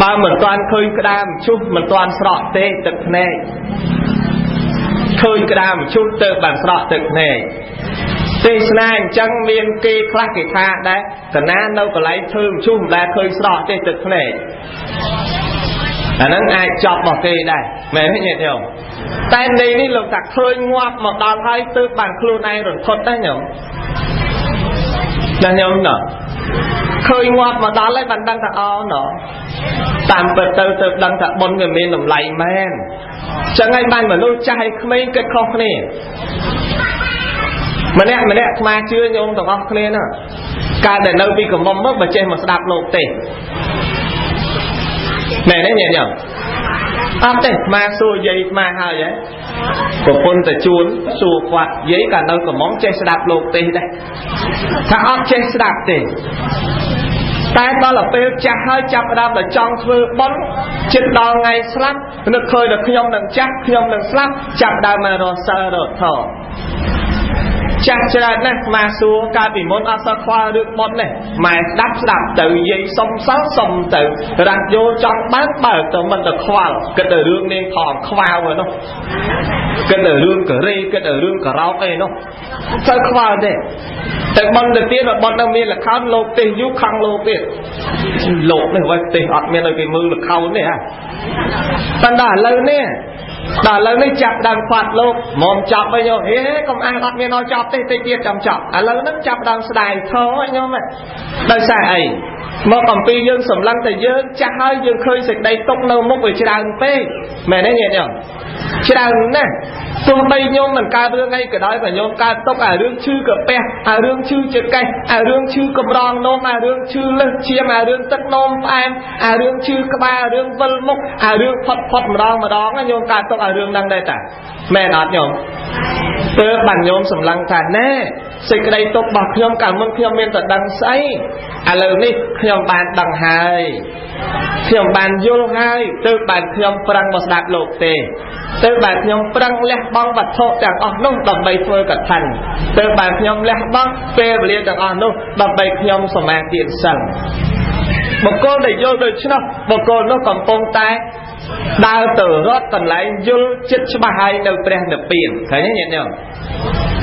បើមិនទាន់ឃើញក្តាមឈូសមិនទាន់ស្រក់ទេទឹកភ្នែកឃើញក្តាមឈូសទៅបានស្រក់ទឹកភ្នែកទេសនាអញ្ចឹងមានគេខ្លះគេថាដែរកណានៅកន្លែងធ្វើមឈូសមិនដែលឃើញស្រក់ទេទឹកភ្នែកអាហ្នឹងអាចចប់របស់គេដែរមែនទេញាតិញោមតែនៃនេះលោកថាឃើញងាប់មកដល់ហើយទើបបានខ្លួនឯងរន្ធត់ដែរញោមណាញោមណាឃើញងាប់មកដល់ហើយបានដឹងថាអូណតាមពិតទៅទើបដឹងថាបុណ្យវាមានតម្លៃមែនចឹងហើយបានមនុស្សចាស់ហើយក្មេងគិតខុសគ្នា ម្នាក់ម្នាក់អាត្មាជឿញោមទាំងអស់គ្នាណាកាលដែលនៅពីកំមុំមកបើចេះមកស្ដាប់លោកទេមែនទេញាតិញោមអត់ទេអាត្មាសួរយាយអាត្មាហើយហ៎ប្រពន្ធទៅជួនសួរគាត់យាយកាលនៅកំមុំចេះស្ដាប់លោកទេដែរថាអត់ចេះស្ដាប់ទេតែដល់ពេលចាស់ហើយចាប់ផ្ដើមដល់ចង់ធ្វើបុណ្យចិត្តដល់ថ្ងៃស្លាប់នឹកឃើញដល់ខ្ញុំនឹងចាស់ខ្ញុំនឹងស្លាប់ចាប់ដើមមករកសិលរកធម៌ចាស់ច្រើនណាស់អាសួរកាលពីមុនអត់សូវខ្វល់រឿងបុណ្យទេម៉ែស្ដាប់ស្ដាប់ទៅយាយសុំសិលសុំទៅរ៉ាត់យោចង់បើកបើកទៅមិនទៅខ្វល់គិតតែរឿងនាងផងខ្វាវឯនោះគិតតែរឿងការ៉េគិតតែរឿងការ៉ោកអីនោះសូវខ្វល់ទេតែបុណ្យទៅទៀតបើបុណ្យនៅមានលខោនលោកទេសយូរខឹងលោកទៀតលោកនេះអ្វីទេសអត់មានឲ្យគេមើលលខោនទេហ่ะប៉ុន្តែឥឡូវនេះដល់ឥឡូវនេះចាប់ដើមខ្វាត់លោកមុំចាប់អីញោមហេកុំអានអត់មានឲ្យចាប់ទេតិចទៀតចាំចាប់ឥឡូវហ្នឹងចាប់ដើមស្ដាយធေါ်ញោមដោយសារអីមកអំពីយើងសម្លឹងតែយើងចាស់ហើយយើងឃើញសេចក្តីទុកនៅមុខវាច្រើនពេកមែនទេញាតិញោមច្រើនណាស់ទោះបីញោមមិនកើតរឿងអីក៏ដោយក៏ញោមកើតទុកអារឿងឈឺកាពះអារឿងឈឺចកេះអារឿងឈឺកម្រងនោមអារឿងឈឺលើសឈាមអារឿងទឹកនោមផ្អែមអារឿងឈឺក្បាលអារឿងវិលមុខអារឿងផុតផុតម្ដងម្ដងញោមកើតទុកអារឿងហ្នឹងដែរតាមែនអត់ញោមទើបបានញោមសម្លឹងថាណែសេចក្តីទុករបស់ខ្ញុំកាលមុនខ្ញុំមានតែដឹងស្អីឥឡូវនេះខ្ញុំបានដឹងហើយខ្ញុំបានយល់ហើយទើបបានខ្ញុំប្រឹងមកស្ដាប់លោកទេទើបបានខ្ញុំប្រឹងលះបង់វត្ថុទាំងអស់នោះដើម្បីធ្វើកឋិនទើបបានខ្ញុំលះបង់ពេលវេលាទាំងអស់នោះដើម្បីខ្ញុំសមាទានសិលបុគ្គលដែលយល់ដូច្នោះបុគ្គលនោះកំពុងតែដើរទៅរត់កន្លែងយល់ចិត្តច្បាស់ហើយនៅព្រះនិព្វានឃើញទេញាតិញោម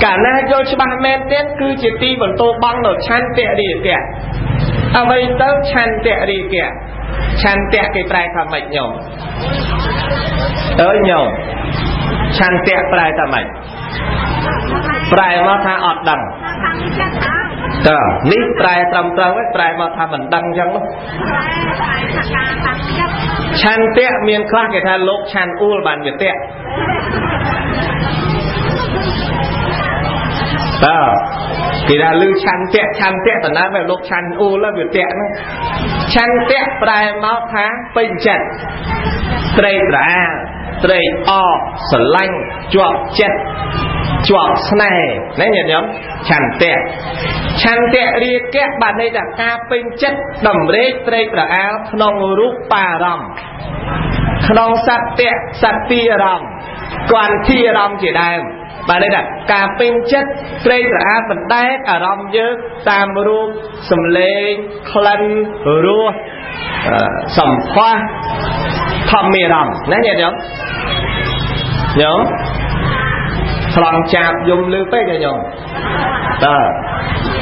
កាលណាយល់ច្បាស់មែនទេគឺជាទីបន្ទោបង់នៅឆន្ទៈរាគៈអ្វីទៅឆន្ទៈរាគៈឆន្ទៈគេប្រែថាម៉េចញោមអើយញោមឆន្ទៈប្រែថាម៉េចប្រែមកថាអត់ដឹងតើនេះប្រែត្រឹមត្រូវហើយប្រែមកថាមិនដឹងអញ្ចឹងនោះឆន្ទៈមានខ្លះគេថាលោកឆាន់អួលបានវាតៈតើគេថាលឺឆន្ទៈឆន្ទៈតំណាងបែបលោកឆាន់អួលវាតៈហ្នឹងឆន្ទៈប្រែមកថាពេញចិត្តត្រេកត្រអាលត្រេកអរស្រឡាញ់ជាប់ចិត្តជាប់ស្នេហ៍ណាញាតិញោមឆន្ទៈឆន្ទៈរាគៈបានន័យថាការពេញចិត្តតម្រេកត្រេកត្រអាលក្នុងរូបារម្មណ៍ក្នុងសត្យសត្ទីអារម្មណ៍គន្ធាអារម្មណ៍ជាដើមបានន័យថាការពេញចិត្តត្រេកត្រអាលបណ្ដែតអារម្មណ៍យើងតាមរូបសម្លេងក្លិនរសសម្ផស្សធម្មារម្មណ៍ណាញាតិញោមញោមខ្លងចាបយំលឺពេកញោមតើ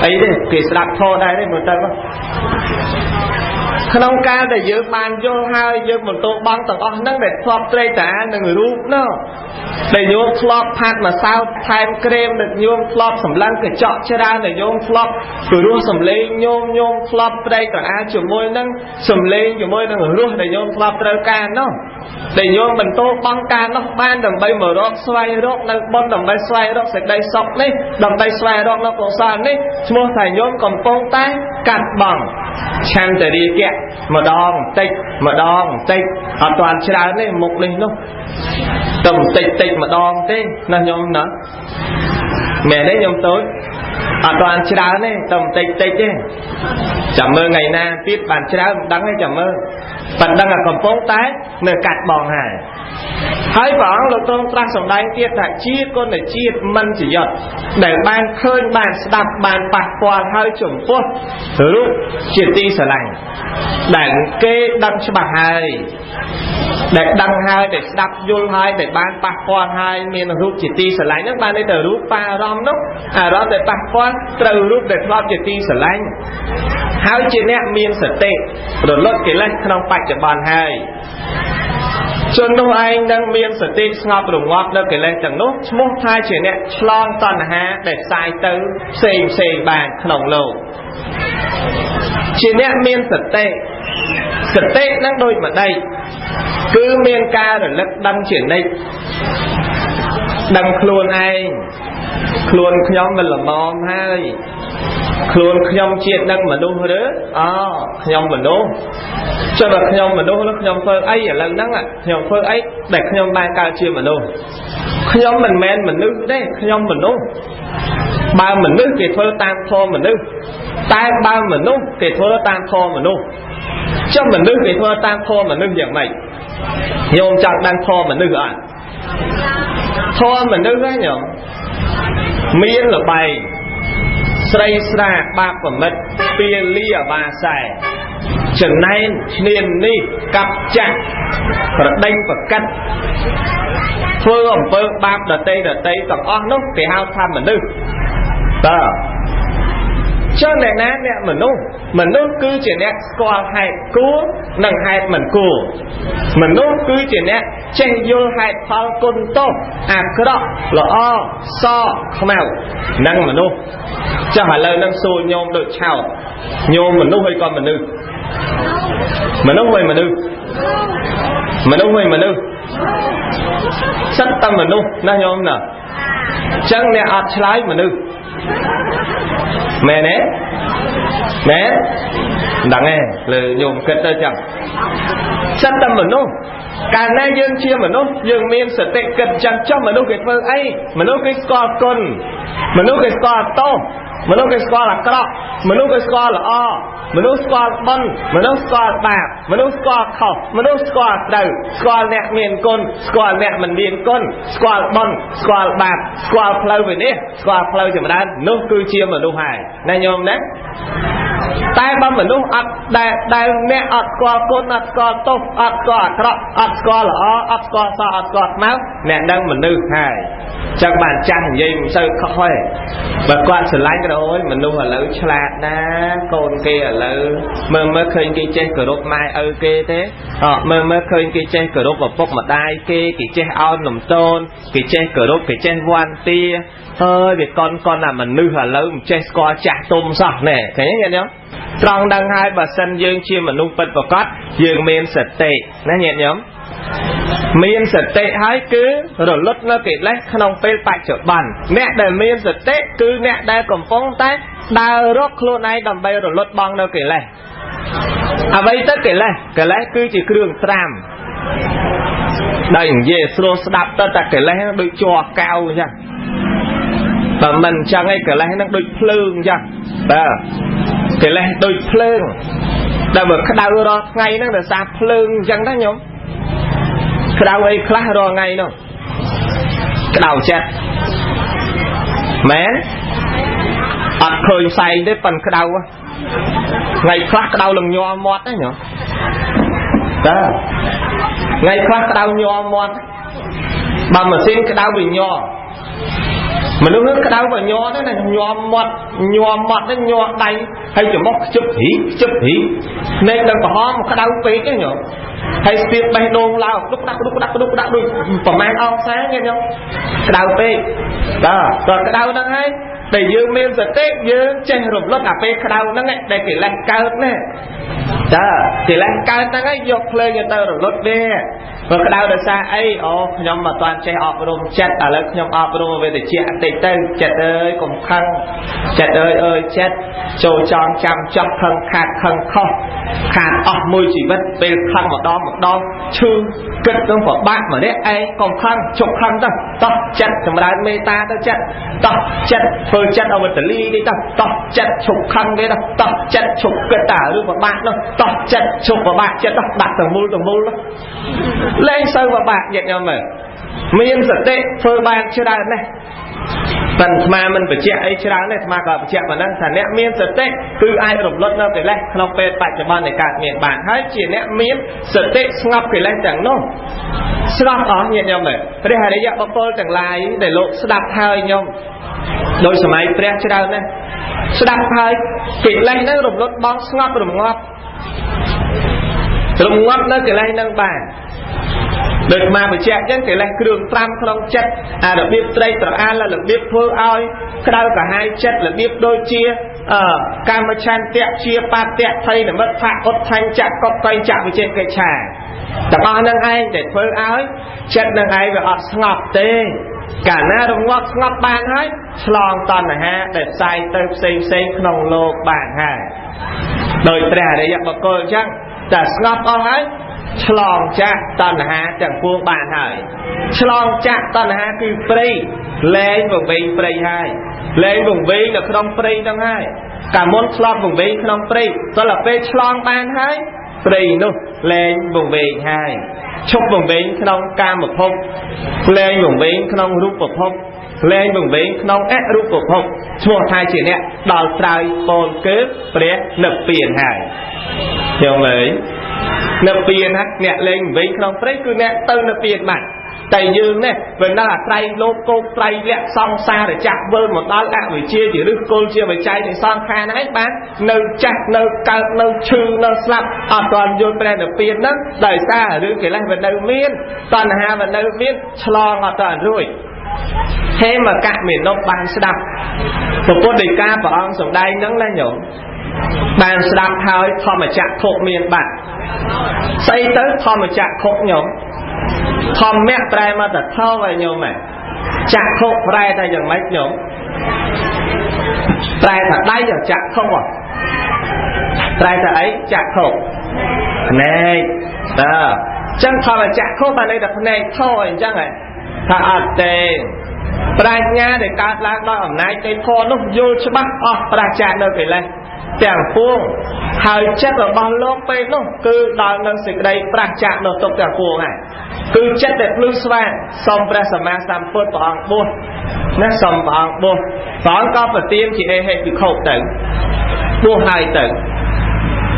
អីទេគេស្ដាប់ធម៌ដែរទេមើលទៅក្នុងកាលដែលយើងបានយល់ហើយយើងបន្ទោបង់ទាំងអស់ហ្នឹងដែលធ្លាប់ត្រេកត្រអាលនឹងរូបនោះដែលញោមធ្លាប់ផាត់ម្សៅថែមក្រែមដែលញោមធ្លាប់សម្លឹងកញ្ចក់ច្រើនដែលញោមធ្លាប់ព្រោះសម្លេងញោមញោមធ្លាប់ត្រេកត្រអាលជាមួយនឹងសម្លេងជាមួយនឹងរសដែលញោមធ្លាប់ត្រូវការនោះដែលញោមបន្ទោបង់ការនោះបានដើម្បីមករកស្វែងរកនៅបុណ្យដើម្បីស្វែងរកសេចក្តីសុខនេះដើម្បីស្វែងរកនៅកុសលនេះឈ្មោះថាញោមកំពុងតែកាត់បង់ឆន្ទរាគៈម្ដងតិចម្ដងតិចអត់ទាន់ច្រើនទេមុខនេះនោះតែបន្តិចតិចម្ដងទេណាញោមណាមែនទេញោមតូចអត់ទាន់ច្រើនទេតែបន្តិចតិចទេចាំមើលថ្ងៃណាទៀតបានច្រើនមិនដឹងទេចាំមើលប៉ុណ្ណឹងកំពុងតែនៅកាត់បងហើយហើយព្រះអង្គលោកទ្រង់ត្រាស់សម្ដែងទៀតថាជាគុណជាតិមិនជាយត់ដែលបានឃើញបានស្ដាប់បានប៉ះពាល់ហើយចំពោះរូបជាទីស្រឡាញ់ដែលគេដឹងច្បាស់ហើយដែលដឹងហើយដែលស្ដាប់យល់ហើយដែលបានប៉ះពាល់ហើយមានរូបជាទីស្រឡាញ់ហ្នឹងបានន័យថារូបបាអារម្មណ៍នោះអារម្មណ៍ដែលប៉ះពាល់ត្រូវរូបដែលធ្លាប់ជាទីស្រឡាញ់ហើយជាអ្នកមានសតិរលត់កិលេសក្នុងបច្ចុប្បន្នហើយជននោះឯងនឹងមានសតិស្ងប់រងាប់នៅកិលេសទាំងនោះឈ្មោះថាជាអ្នកឆ្លងតណ្ហាដែលផ្សាយទៅផ្សេងផ្សេងបានក្នុងលោកជាអ្នកមានសតិសតិនឹងដូចម្ដេចគឺមានការរលឹកដឹងជានិច្ចដឹងខ្លួនឯង ខ្លួនខ្ញុំមិនល្មមហើយខ្លួនខ្ញុំជាតិនឹងមនុស្សឬអខ្ញុំមនុស្សចុះបើខ្ញុំមនុស្សនោះខ្ញុំធ្វើអីឥឡូវហ្នឹងខ្ញុំធ្វើអីដែលខ្ញុំបានកើតជាមនុស្សខ្ញុំមិនមែនមនុស្សទេខ្ញុំមនុស្សបើមនុស្សគេធ្វើតាមធម៌មនុស្សតែបើមនុស្សគេធ្វើតាមធម៌មនុស្សចុះមនុស្សគេធ្វើតាមធម៌មនុស្សយ៉ាងម៉េចញោមចង់ដឹងធម៌មនុស្សអត់ធម៌មនុស្សហ្នឹងញោមមានល្បែងស្រីស្រាបាបប្រមិតពាលីអបាសែចំណែនឈ្នាននេះកាប់ចាក់ប្រដេញប្រកាត់ធ្វើអំពើបាបដតីដតីទាំងអស់នោះគេហៅថាមនុស្សតើចុះអ្នកណាអ្នកមនុស្សមនុស្សគឺជាអ្នកស្គាល់ហេតុគួរនិងហេតុមិនគួរមនុស្សគឺជាអ្នកចេះយល់ហេតុផលគុណទោសអាក្រក់ល្អសខ្មៅនឹងមនុស្សចុះឥឡូវនឹងសួរញោមដូចឆោតញោមមនុស្សហើយក៏មនុស្សមនុស្សហើយមនុស្សមនុស្សហើយមនុស្សសិតតែមនុស្សណាញោមណាអញ្ចឹងអ្នកអត់ឆ្លើយមនុស្សមែនទេមែនមិនដឹងទេលើញោមគិតទៅចឹងសិតតែមនុស្សកាលណាយើងជាមនុស្សយើងមានសតិគិតចឹងចុះមនុស្សគេធ្វើអីមនុស្សគេស្គាល់គុណមនុស្សគេស្គាល់ទោសមនុស្សគេស្គាល់អាក្រក់មនុស្សគេស្គាល់ល្អមនុស្សស្គាល់បុណ្យមនុស្សស្គាល់បាបមនុស្សស្គាល់ខុសមនុស្សស្គាល់ត្រូវស្គាល់អ្នកមានគុណស្គាល់អ្នកមិនមានគុណស្គាល់បុណ្យស្គាល់បាបស្គាល់ផ្លូវវិនិច្ឆ័យស្គាល់ផ្លូវចម្រើននោះគឺជាមនុស្សហើយណាញោមណាតែបើមនុស្សអត់ដែលអ្នកអត់ស្គាល់គុណអត់ស្គាល់ទោសអត់ស្គាល់អាក្រក់អត់ស្គាល់ល្អអត់ស្គាល់សអត់ស្គាល់ខ្មៅអ្នកនឹងមនុស្សហើយចឹងបានចាស់និយាយមិនសូវខុសទេបើគាត់ស្រឡាញ់ក៏អូយមនុស្សឥឡូវឆ្លាតណាស់កូនគេឥឡូវមើលមើលឃើញគេចេះគោរពម៉ែឪគេទេអមើលមើលឃើញគេចេះគោរពឪពុកម្ដាយគេគេចេះអោនលំទោនគេចេះគោរពគេចេះវន្តាហើយវាកន់អាមនុស្សឥឡូវមិនចេះស្គាល់ចាស់ទុំសោះណែឃើញទេញាតិញោមត្រង់ដឹងហើយបើសិនយើងជាមនុស្សពិតប្រាកដយើងមានសតិណាញាតិញោមមានសតិហើយគឺរលត់នៅកិលេសក្នុងពេលបច្ចុប្បន្នអ្នកដែលមានសតិគឺអ្នកដែលកំពុងតែដើររកខ្លួនឯងដើម្បីរលត់បងនៅកិលេសអ្វីទៅកិលេសកិលេសគឺជាគ្រឿងត្រាំដែលនិយាយស្រួលស្ដាប់ទៅតែកិលេសដូចជ័រកៅអញ្ចឹងបើមិនអញ្ចឹងឯងកិលេសហ្នឹងដូចភ្លើងអញ្ចឹងបាទកិលេសដូចភ្លើងតែបើក្តៅរាល់ថ្ងៃហ្នឹងដោយសារភ្លើងអញ្ចឹងណាញោមក្តៅអីខ្លះរាល់ថ្ងៃនោះក្តៅចិត្តមែនអត់ឃើញផ្សែងទេប៉ិនក្តៅថ្ងៃខ្លះក្តៅលងញ័រមាត់ទេញោមតើថ្ងៃខ្លះក្តៅញ័រមាត់បើម៉ាស៊ីនក្តៅវាញ័រមនុស្សនឹងក្តៅវាញ័រទៅណាញ័រមាត់ញ័រមាត់ហ្នឹងញ័រដៃហើយច្រមុះខ្ជិបរីខ្ជិបរីភ្នែកនឹងក្រហមក្តៅពេកទេញោមហើយស្ទាបបេះដូងឡើងដុកដាក់ដុកដាក់ដុកដាក់ដូចប្រហែលអង្សាញាតិញោមក្តៅពេកបាទដល់ក្តៅហ្នឹងហើយតែយើងមានសតិយើងចេះរំលត់អាពេលក្តៅហ្នឹងដែលកិលេសកើតណាតើកិលេសកើតហ្នឹងហើយយកភ្លើងទៅរលត់វាបើក្តៅដោយសារអីអូខ្ញុំមិនទាន់ចេះអប់រំចិត្តឥឡូវខ្ញុំអប់រំវេទជាតិចទៅចិត្តអើយកុំខឹងចិត្តអើយអើយចិត្តចូលចងចាំចោះខឹងខាតខឹងខុសខាតអស់មួយជីវិតពេលខឹងម្ដងម្ដងឈឺគិតនឹងពិបាកម្នាក់ឯងកុំខឹងជប់ខឹងទៅតោះចិត្តចម្រើនមេត្តាទៅចិត្តតោះចិត្តធ្វើចិត្តឲ្យវាទលីនេះទៅតោះចិត្តឈប់ខឹងគេទៅតោះចិត្តឈប់គិតតារឿងពិបាកនោះតោះចិត្តឈប់ពិបាកចិត្តទៅដាក់ទាំងមូលទាំងមូលលែងសូវពិបាកញាតិញោមមើលមានសតិធ្វើបានច្រើនណាស់តែអាត្មាមិនបញ្ជាក់អីច្រើនទេអាត្មាក៏បញ្ជាក់ប៉ុណ្ណឹងថាអ្នកមានសតិគឺអាចរំលត់នៅកិលេសក្នុងពេលបច្ចុប្បន្ននៃកើតមានបានហើយជាអ្នកមានសតិស្ងប់កិលេសទាំងនោះស្ងប់អស់ញាតិញោមមើលព្រះអរិយបុគ្គលទាំងឡាយដែលលោកស្ដាប់ហើយញោមដោយសម័យព្រះច្រើនណាស់ស្ដាប់ហើយកិលេសហ្នឹងរំលត់បងស្ងប់រងាប់រងាប់នៅកិលេសហ្នឹងបានដូចមកបញ្ជាក់ចឹងកិលេសគ្រឿងត្រាំក្នុងចិត្តអារបៀបត្រេកត្រអាលរបៀបធ្វើឲ្យក្តៅក្រហាយចិត្តរបៀបដូចជាកាមឆន្ទៈជាបាតៈថៃនិមិត្តផឧទ្ធញ្ចៈកតញ្ចៈវិជកិច្ឆាទាំងអស់ហ្នឹងឯងដែលធ្វើឲ្យចិត្តនឹងឯងវាអត់ស្ងប់ទេ កាលណារងាប់ស្ងប់បានហើយ ឆ្លងតណ្ហាដែលផ្សាយទៅផ្សេងផ្សេងក្នុងលោកបានហើយ ដោយព្រះអរិយបុគ្គលអញ្ចឹង តែស្ងប់អស់ហើយ ឆ្លងចាក់តណ្ហាទាំងពួងបានហើយ។ ឆ្លងចាក់តណ្ហាគឺព្រៃ លែងវង្វេងព្រៃហើយ លែងវង្វេងនៅក្នុងព្រៃហ្នឹងហើយ។ កាលមុនឆ្លងវង្វេងក្នុងព្រៃ ដល់ពេលឆ្លងបានហើយ ព្រៃនោះលែងវង្វេងហើយ ឈប់វង្វេងក្នុងកាមភព លែងវង្វេងក្នុងរូបភព លែងវង្វេងក្នុងអរូបភព ឈ្មោះថាជាអ្នកដល់ត្រើយពោលគឺព្រះនិព្វានហើយ។ ខ្ញុំអើយ និព្វានណា អ្នកលែងវង្វេងក្នុងព្រៃ គឺអ្នកទៅនិព្វានបាត់។ តែយើងនេះវានៅអាត្រៃលោកកោកត្រៃលក្ខសង្សារចក្រ វិលមកដល់អវិជ្ជាជាឫសគល់ជាបច្ច័យនៃសង្ខារហ្នឹងឯង បាននៅចាស់ នៅកើត នៅឈឺ នៅស្លាប់ អត់ទាន់យល់ព្រះនិព្វានហ្នឹង ដោយសាររឿងកិលេសវានៅមាន តណ្ហាវានៅមាន ឆ្លងអត់ទាន់រួច។ ហេមកៈមេនុបានស្ដាប់ពុទ្ធដីកាព្រះអង្គសម្ដែងហ្នឹងណាញោម បានស្ដាប់ហើយ ធម្មចក្ខុមានបាត់ស្អីទៅ? ធម្មចក្ខុញោម ធម្មៈប្រែមកតថោឲ្យញោម ចក្ខុប្រែថាយ៉ាងម៉េចញោម? ប្រែថាដៃ ចក្ខុប្រែថាអី? ចក្ខុភ្នែក តើចឹងធម្មចក្ខុបានន័យថាភ្នែកធោអញ្ចឹងហ៎ ថាអត់ទេ ប្រាជ្ញាដែលកើតឡើងដោយអំណាចនៃធម៌នោះ យល់ច្បាស់អស់ប្រាសចាកនៅកិលេសទាំងពួងហើយ ចិត្តរបស់លោកពេលនោះគឺដល់នឹងសេចក្តីប្រាសចាកនៅទុកទាំងពួងហើយ គឺចិត្តដែលភ្លឺស្វាង សូមព្រះសម្មាសម្ពុទ្ធព្រះអង្គបួសណា សូមព្រះអង្គបួស ព្រះអង្គក៏ប្រទានជាអេហិភិក្ខុទៅ បួសហើយទៅ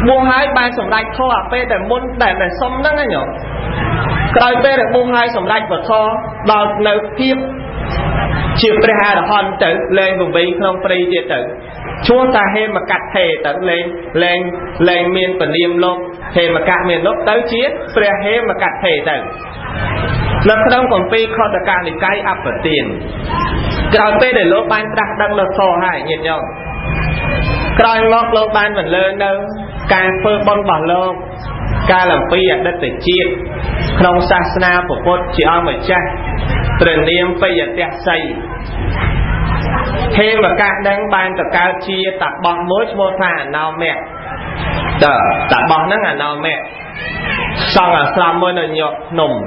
បួសហើយបានសម្រេចធម៌ អាពេលដែលមុនដែលសុំហ្នឹងណាញោម ក្រោយពេលដែលបួសហើយសម្រេចពធដល់នៅភាពជាព្រះអរហន្តទៅ លែងវង្វេងក្នុងព្រៃទៀតទៅ ឈ្មោះតាហេមកថេទៅ លែងលែងលែងមានពនាមលោកហេមកៈមានលោក ទៅជាព្រះហេមកថេទៅ។ នៅក្នុងគម្ពីរខតកនិកាយអបទាន ក្រោយពេលដែលលោកបានត្រាស់ដឹងនៅធម៌ហើយញាតិញោម ក្រោយមកលោកបានបន្លឺនៅការធ្វើបុណ្យរបស់លោកកាលអំពីអតីតជាតិ ក្នុងសាសនាពុទ្ធជាអង្គម្ចាស់ព្រះនាមបយទសី ហេមកៈនឹងបានទៅកើតជាតបោះមួយឈ្មោះថាអនោមៈ តើតបោះហ្នឹងអនោមៈ សង់អាស្រមមួយនៅញាប់ភ្នំ។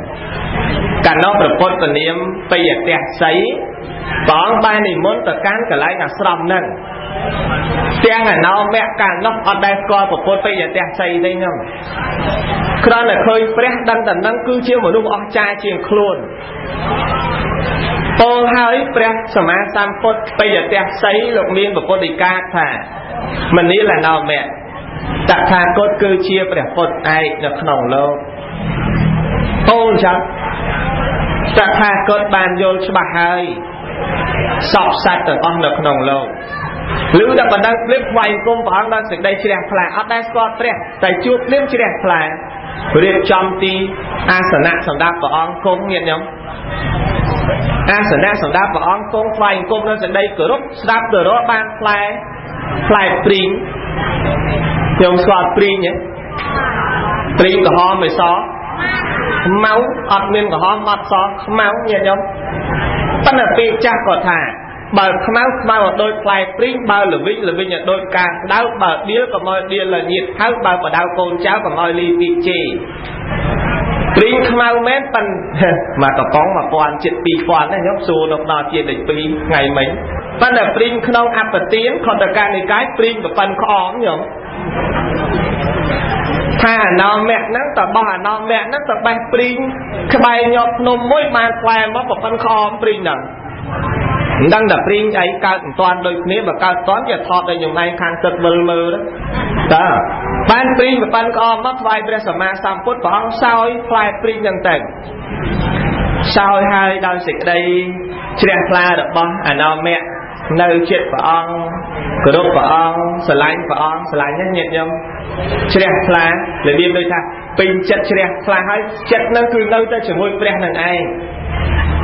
កាលនោះព្រះពុទ្ធនាមបយទសី ព្រះអង្គបាននិមន្តទៅកាន់កន្លែងអាស្រមហ្នឹង។ ទាំងអនោមៈកាលនោះអត់ដែលស្គាល់ព្រះពុទ្ធបយទសីទេ ខ្ញុំគ្រាន់តែឃើញព្រះដឹងតែនឹងគឺជាមនុស្សអស្ចារ្យជាងខ្លួន ពោលហើយព្រះសម្មាសម្ពុទ្ធបយទសីលោកមានពុទ្ធដីកាថា មនាលអនោមៈ តថាគតគឺជាព្រះពុទ្ធឯកនៅក្នុងលោក។ ពោលចឹង តថាគតបានយល់ច្បាស់ហើយ សពសត្វទាំងអស់នៅក្នុងលោក ឬតែបណ្ដឹងភ្លាមថ្វាយគុំព្រះអង្គដោយសេចក្តីជ្រះថ្លា អត់ដែលស្គាល់ព្រះ តែជួបភ្លាមជ្រះថ្លា រៀបចំទីអាសនៈសម្រាប់ព្រះអង្គគង់ ញាតិញោម អាសនៈសម្រាប់ព្រះអង្គគង់ ថ្វាយអង្គមនៅសេចក្តីគោរព ស្ដាប់ទៅរកបានផ្លែ ផ្លែព្រីង ខ្ញុំស្គាល់ព្រីងហ៎? ព្រីងក្រហមឯសខ្មៅ អត់មានក្រហមអត់សខ្មៅញាតិញោម ប៉ុន្តែពេលចាស់ក៏ថា បើខ្មៅខ្មៅឲ្យដូចផ្លែព្រីង បើល្វីងល្វីងឲ្យដូចការក្តៅ បើដៀលក៏មកដៀលញៀតហៅ បើបដៅកូនចៅក៏មកលីពីជេ ព្រីងខ្មៅមែន ប៉ិនមកកំប៉ុង1000ជិត2000ណា ខ្ញុំសួរនៅដល់ជាតិលេខ2ថ្ងៃមិញ ប៉ុន្តែព្រីងក្នុងអបទានខតកនិកាយ ព្រីងប្រប៉ិនក្អម ខ្ញុំថាអនោមៈហ្នឹងតបោះ អនោមៈហ្នឹងតបេះព្រីងក្បែរញាប់ភ្នំមួយ បានផ្លែមកប្រប៉ិនក្អម ព្រីងហ្នឹងមិនដឹងតែព្រីងអី កើតមិនតាន់ដូចគ្នា បើកើតតាន់គេថតឲ្យខ្ញុំឯងខាងទឹកវិលមើល តើបានព្រីងប្រប៉ិនក្អមមកថ្វាយព្រះសម្មាសម្ពុទ្ធ ព្រះអង្គសោយផ្លែព្រីងហ្នឹងទៅ សោយហើយដោយសេចក្តីជ្រះថ្លារបស់អនោមៈនៅចិត្តព្រះអង្គ គោរពព្រះអង្គ ស្រឡាញ់ព្រះអង្គ ស្រឡាញ់ណាញាតិញោម ជ្រះថ្លារបៀបដូចថាពេញចិត្តជ្រះថ្លាហើយ ចិត្តនឹងគឺនៅតែជាមួយព្រះនឹងឯង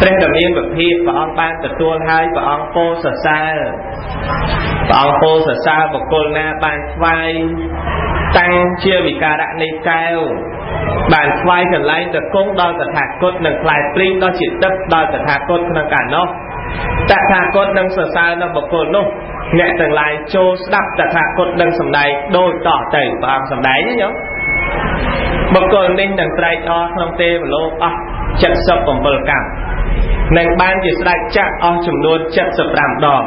ព្រះដ៏មានពភាព ព្រះអង្គបានទទួលហើយ ព្រះអង្គពោលសរសើរ ព្រះអង្គពោលសរសើរបុគ្គលណាបានថ្វាយ តាំងជាវិការៈនៃកែវ បានថ្វាយកន្លែងតកងដល់តថាគត និងផ្លែព្រីងដ៏ជាទឹកដល់តថាគត ក្នុងកាលនោះតថាគតនឹងសរសើរនៅបុគ្គលនោះ។ អ្នកទាំងឡាយចូលស្ដាប់តថាគតនឹងសម្ដែងដូចតទៅ ព្រះអង្គសម្ដែងណាញោម បុគ្គលនេះនឹងត្រែកអរក្នុងទេវលោកអស់77កម្ម នឹងបានជាស្ដេចចក្រអស់ចំនួន75ដង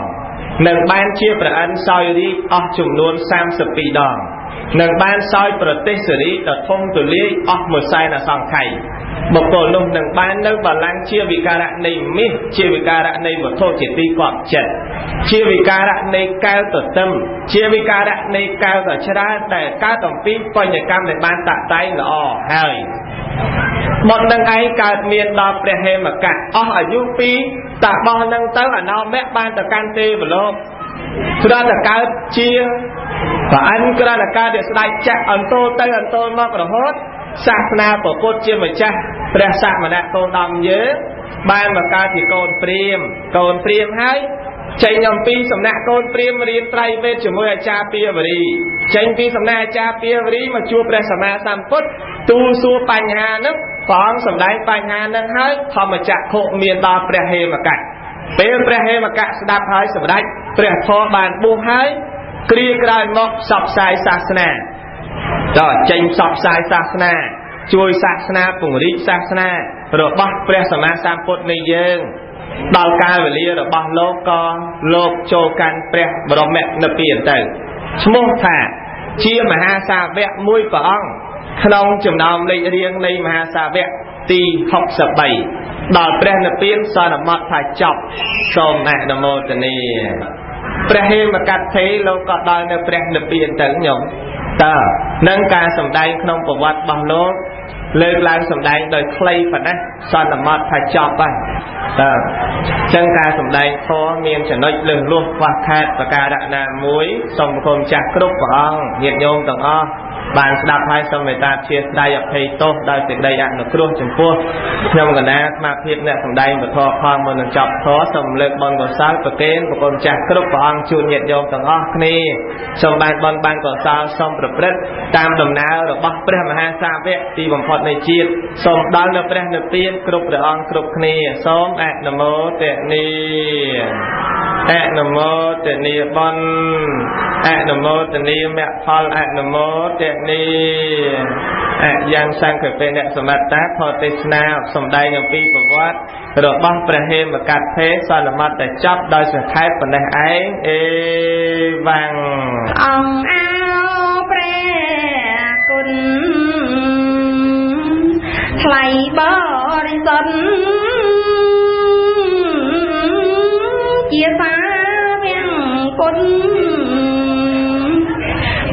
នឹងបានជាព្រះអិនសោយរាជអស់ចំនួន32ដង នឹងបានសោយប្រទេសសេរីដ៏ធំទូលាយអស់មួយសែនអសង្ខ័យ។ បុគ្គលនោះនឹងបាននៅបល្ល័ង្កជាវិការៈនៃមាស ជាវិការៈនៃវត្ថុជាទីកប់ចិត្ត ជាវិការៈនៃកែវទទឹម ជាវិការៈនៃកែវដ៏ច្រើន ដែលកើតអំពីបញ្ញកម្មដែលបានតាក់តែងល្អហើយ។ បុណ្យនឹងឯងកើតមានដល់ព្រះហេមកៈអស់អាយុពីតាបោះនឹងទៅ អនោមៈបានទៅកាន់ទេវលោក គ្រាន់តែកើតជាប្រអិន គ្រាន់តែកើតជាស្ដេចចក្រ អន្តោទៅអន្តោមករហូតសាសនាពុទ្ធជាម្ចាស់ព្រះសមណគោតមយើងបានមកកើតជាកូនព្រាម កូនព្រាមហើយចេញអំពីសំណាក់កូនព្រាមរៀនត្រៃវេទជាមួយអាចារ្យពាវរី ចេញពីសំណាក់អាចារ្យពាវរីមកជួបព្រះសម្មាសម្ពុទ្ធ ទូលសួរបញ្ហាហ្នឹង ព្រះអង្គសម្ដែងបញ្ហាហ្នឹងហើយ ធម្មចក្ខុមានដល់ព្រះហេមកៈ។ ពេលព្រះហេមកៈស្ដាប់ហើយសម្រេចព្រះធម៌បានបួសហើយ គ្រាក្រោយមកផ្សព្វផ្សាយសាសនា ដល់ចេញផ្សព្វផ្សាយសាសនា ជួយសាសនា ពង្រីកសាសនារបស់ព្រះសម្មាសម្ពុទ្ធនៃយើង ដល់កាលវេលារបស់លោក ក៏លោកចូលកាន់ព្រះបរមនិព្វានទៅ ឈ្មោះថាជាមហាសាវកមួយព្រះអង្គក្នុងចំណោមលេខរៀងនៃមហាសាវកទី63 ដល់ព្រះនិព្វានសន្មត់ថាចប់។ សូមអនុមោទនា។ ព្រះហេមកថេលោកក៏ដល់នៅព្រះនិព្វានទៅញោម។ តើនឹងការសម្ដែងក្នុងប្រវត្តិរបស់លោកលើកឡើងសម្ដែងដោយខ្លីប៉ុណ្ណេះ សន្មត់ថាចប់ហើយ។ តើចឹងការសម្ដែងធម៌មានចំណុចលើសលួសខ្វះខាតប្រការណាមួយ សូមគុំចាស់គ្រប់ព្រះអង្គ ញាតិញោមទាំងអស់បានស្ដាប់ហើយ សូមមេត្តាជាស្ដីអភ័យទោសដោយសេចក្តីអនុគ្រោះចំពោះខ្ញុំកណ្ដាស្មារភាពអ្នកសម្ដែងពធផង។ មុននឹងចប់ធម៌ សូមលើកបុណ្យកុសលប្រគេនប្រគុណចាស់គ្រប់ព្រះអង្គជូនញាតិញោមទាំងអស់គ្នា សូមបានបុណ្យបានកុសល សូមប្រព្រឹត្តតាមដំណើររបស់ព្រះមហាសាវកទីបំផុតនៃជាតិ សូមដល់នៅព្រះនិព្វានគ្រប់ព្រះអង្គគ្រប់គ្នា។ សូមអនុមោទនា អនុមោទនាបុណ្យ អនុមោទនាមគ្គផល អនុមោទនា។ អយ៉ាងសង្ឃពេអ្នកសមត្តា ធម៌ទេសនាសម្ដែងអំពីប្រវត្តិរបស់ព្រះហេមកថេ សន្មតតែចប់ដោយសង្ខេបប៉ុណ្ណេះឯង។ អេវ៉ាំង
អង្គអោព្រះគុណថ្លៃបរិសុទ្ធជាសាវំពុទ្ធ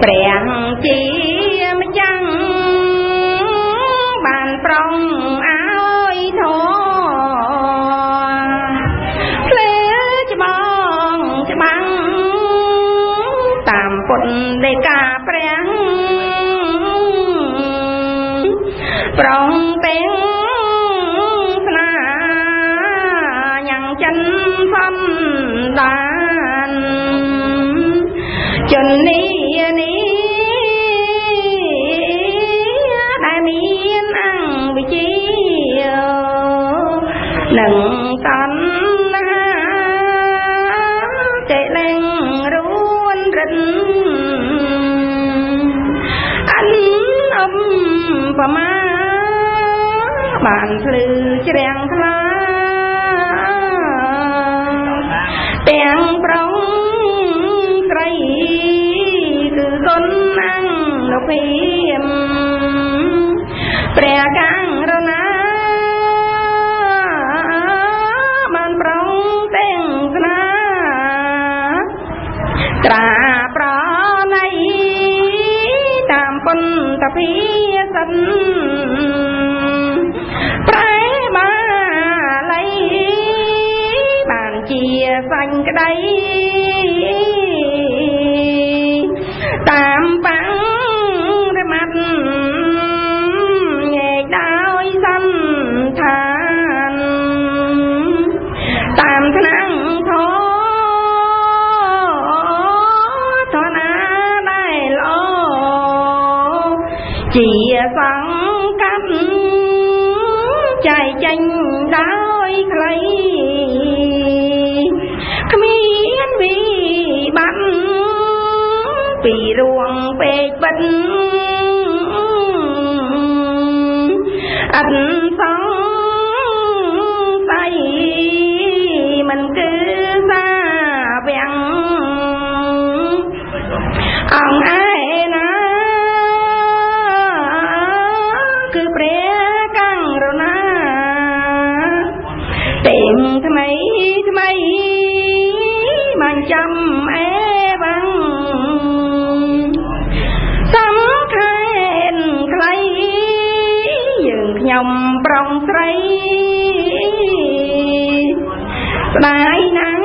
ព្រះជាម្ចាំងបានប្រងឲ្យធភ្លើច្បងច្បាំងតាមពុទ្ធដីកា ព្រះប្រងទាំងស្នាញ៉ាំងចិនសំដានជននេះនេះដែលមានអង្គវិជានឹងតណ្ហាចេលែងរួនរិនអិនអំបមាបានភ្លឺជ្រាំងថ្លាទាំងប្រុងស្រី គឺគុណអង្គនុភាពព្រះករុណាបានប្រងទាំងស្នាត្រាប្រណីតាមពុទ្ធភាសិនប្រែបាលីបានជាសាញ់ក្តីតាមបាំងរមាត់ញែកដោយសន្តានតាមថ្នាំងធធនាដែលល្អ សង្កាត់ចែកចេញដោយខ្លី គ្មានវិបត្តិពីរួងពេកបិទ អត់សង្ស័យមិនគឺសាវាំងអង្គឯណា គឺព្រះករុណាទេងថ្មីថ្មី បានចាំអេវ៉ាំងសំខែនខ្លី យើងខ្ញុំប្រុងស្រីស្ដាយណា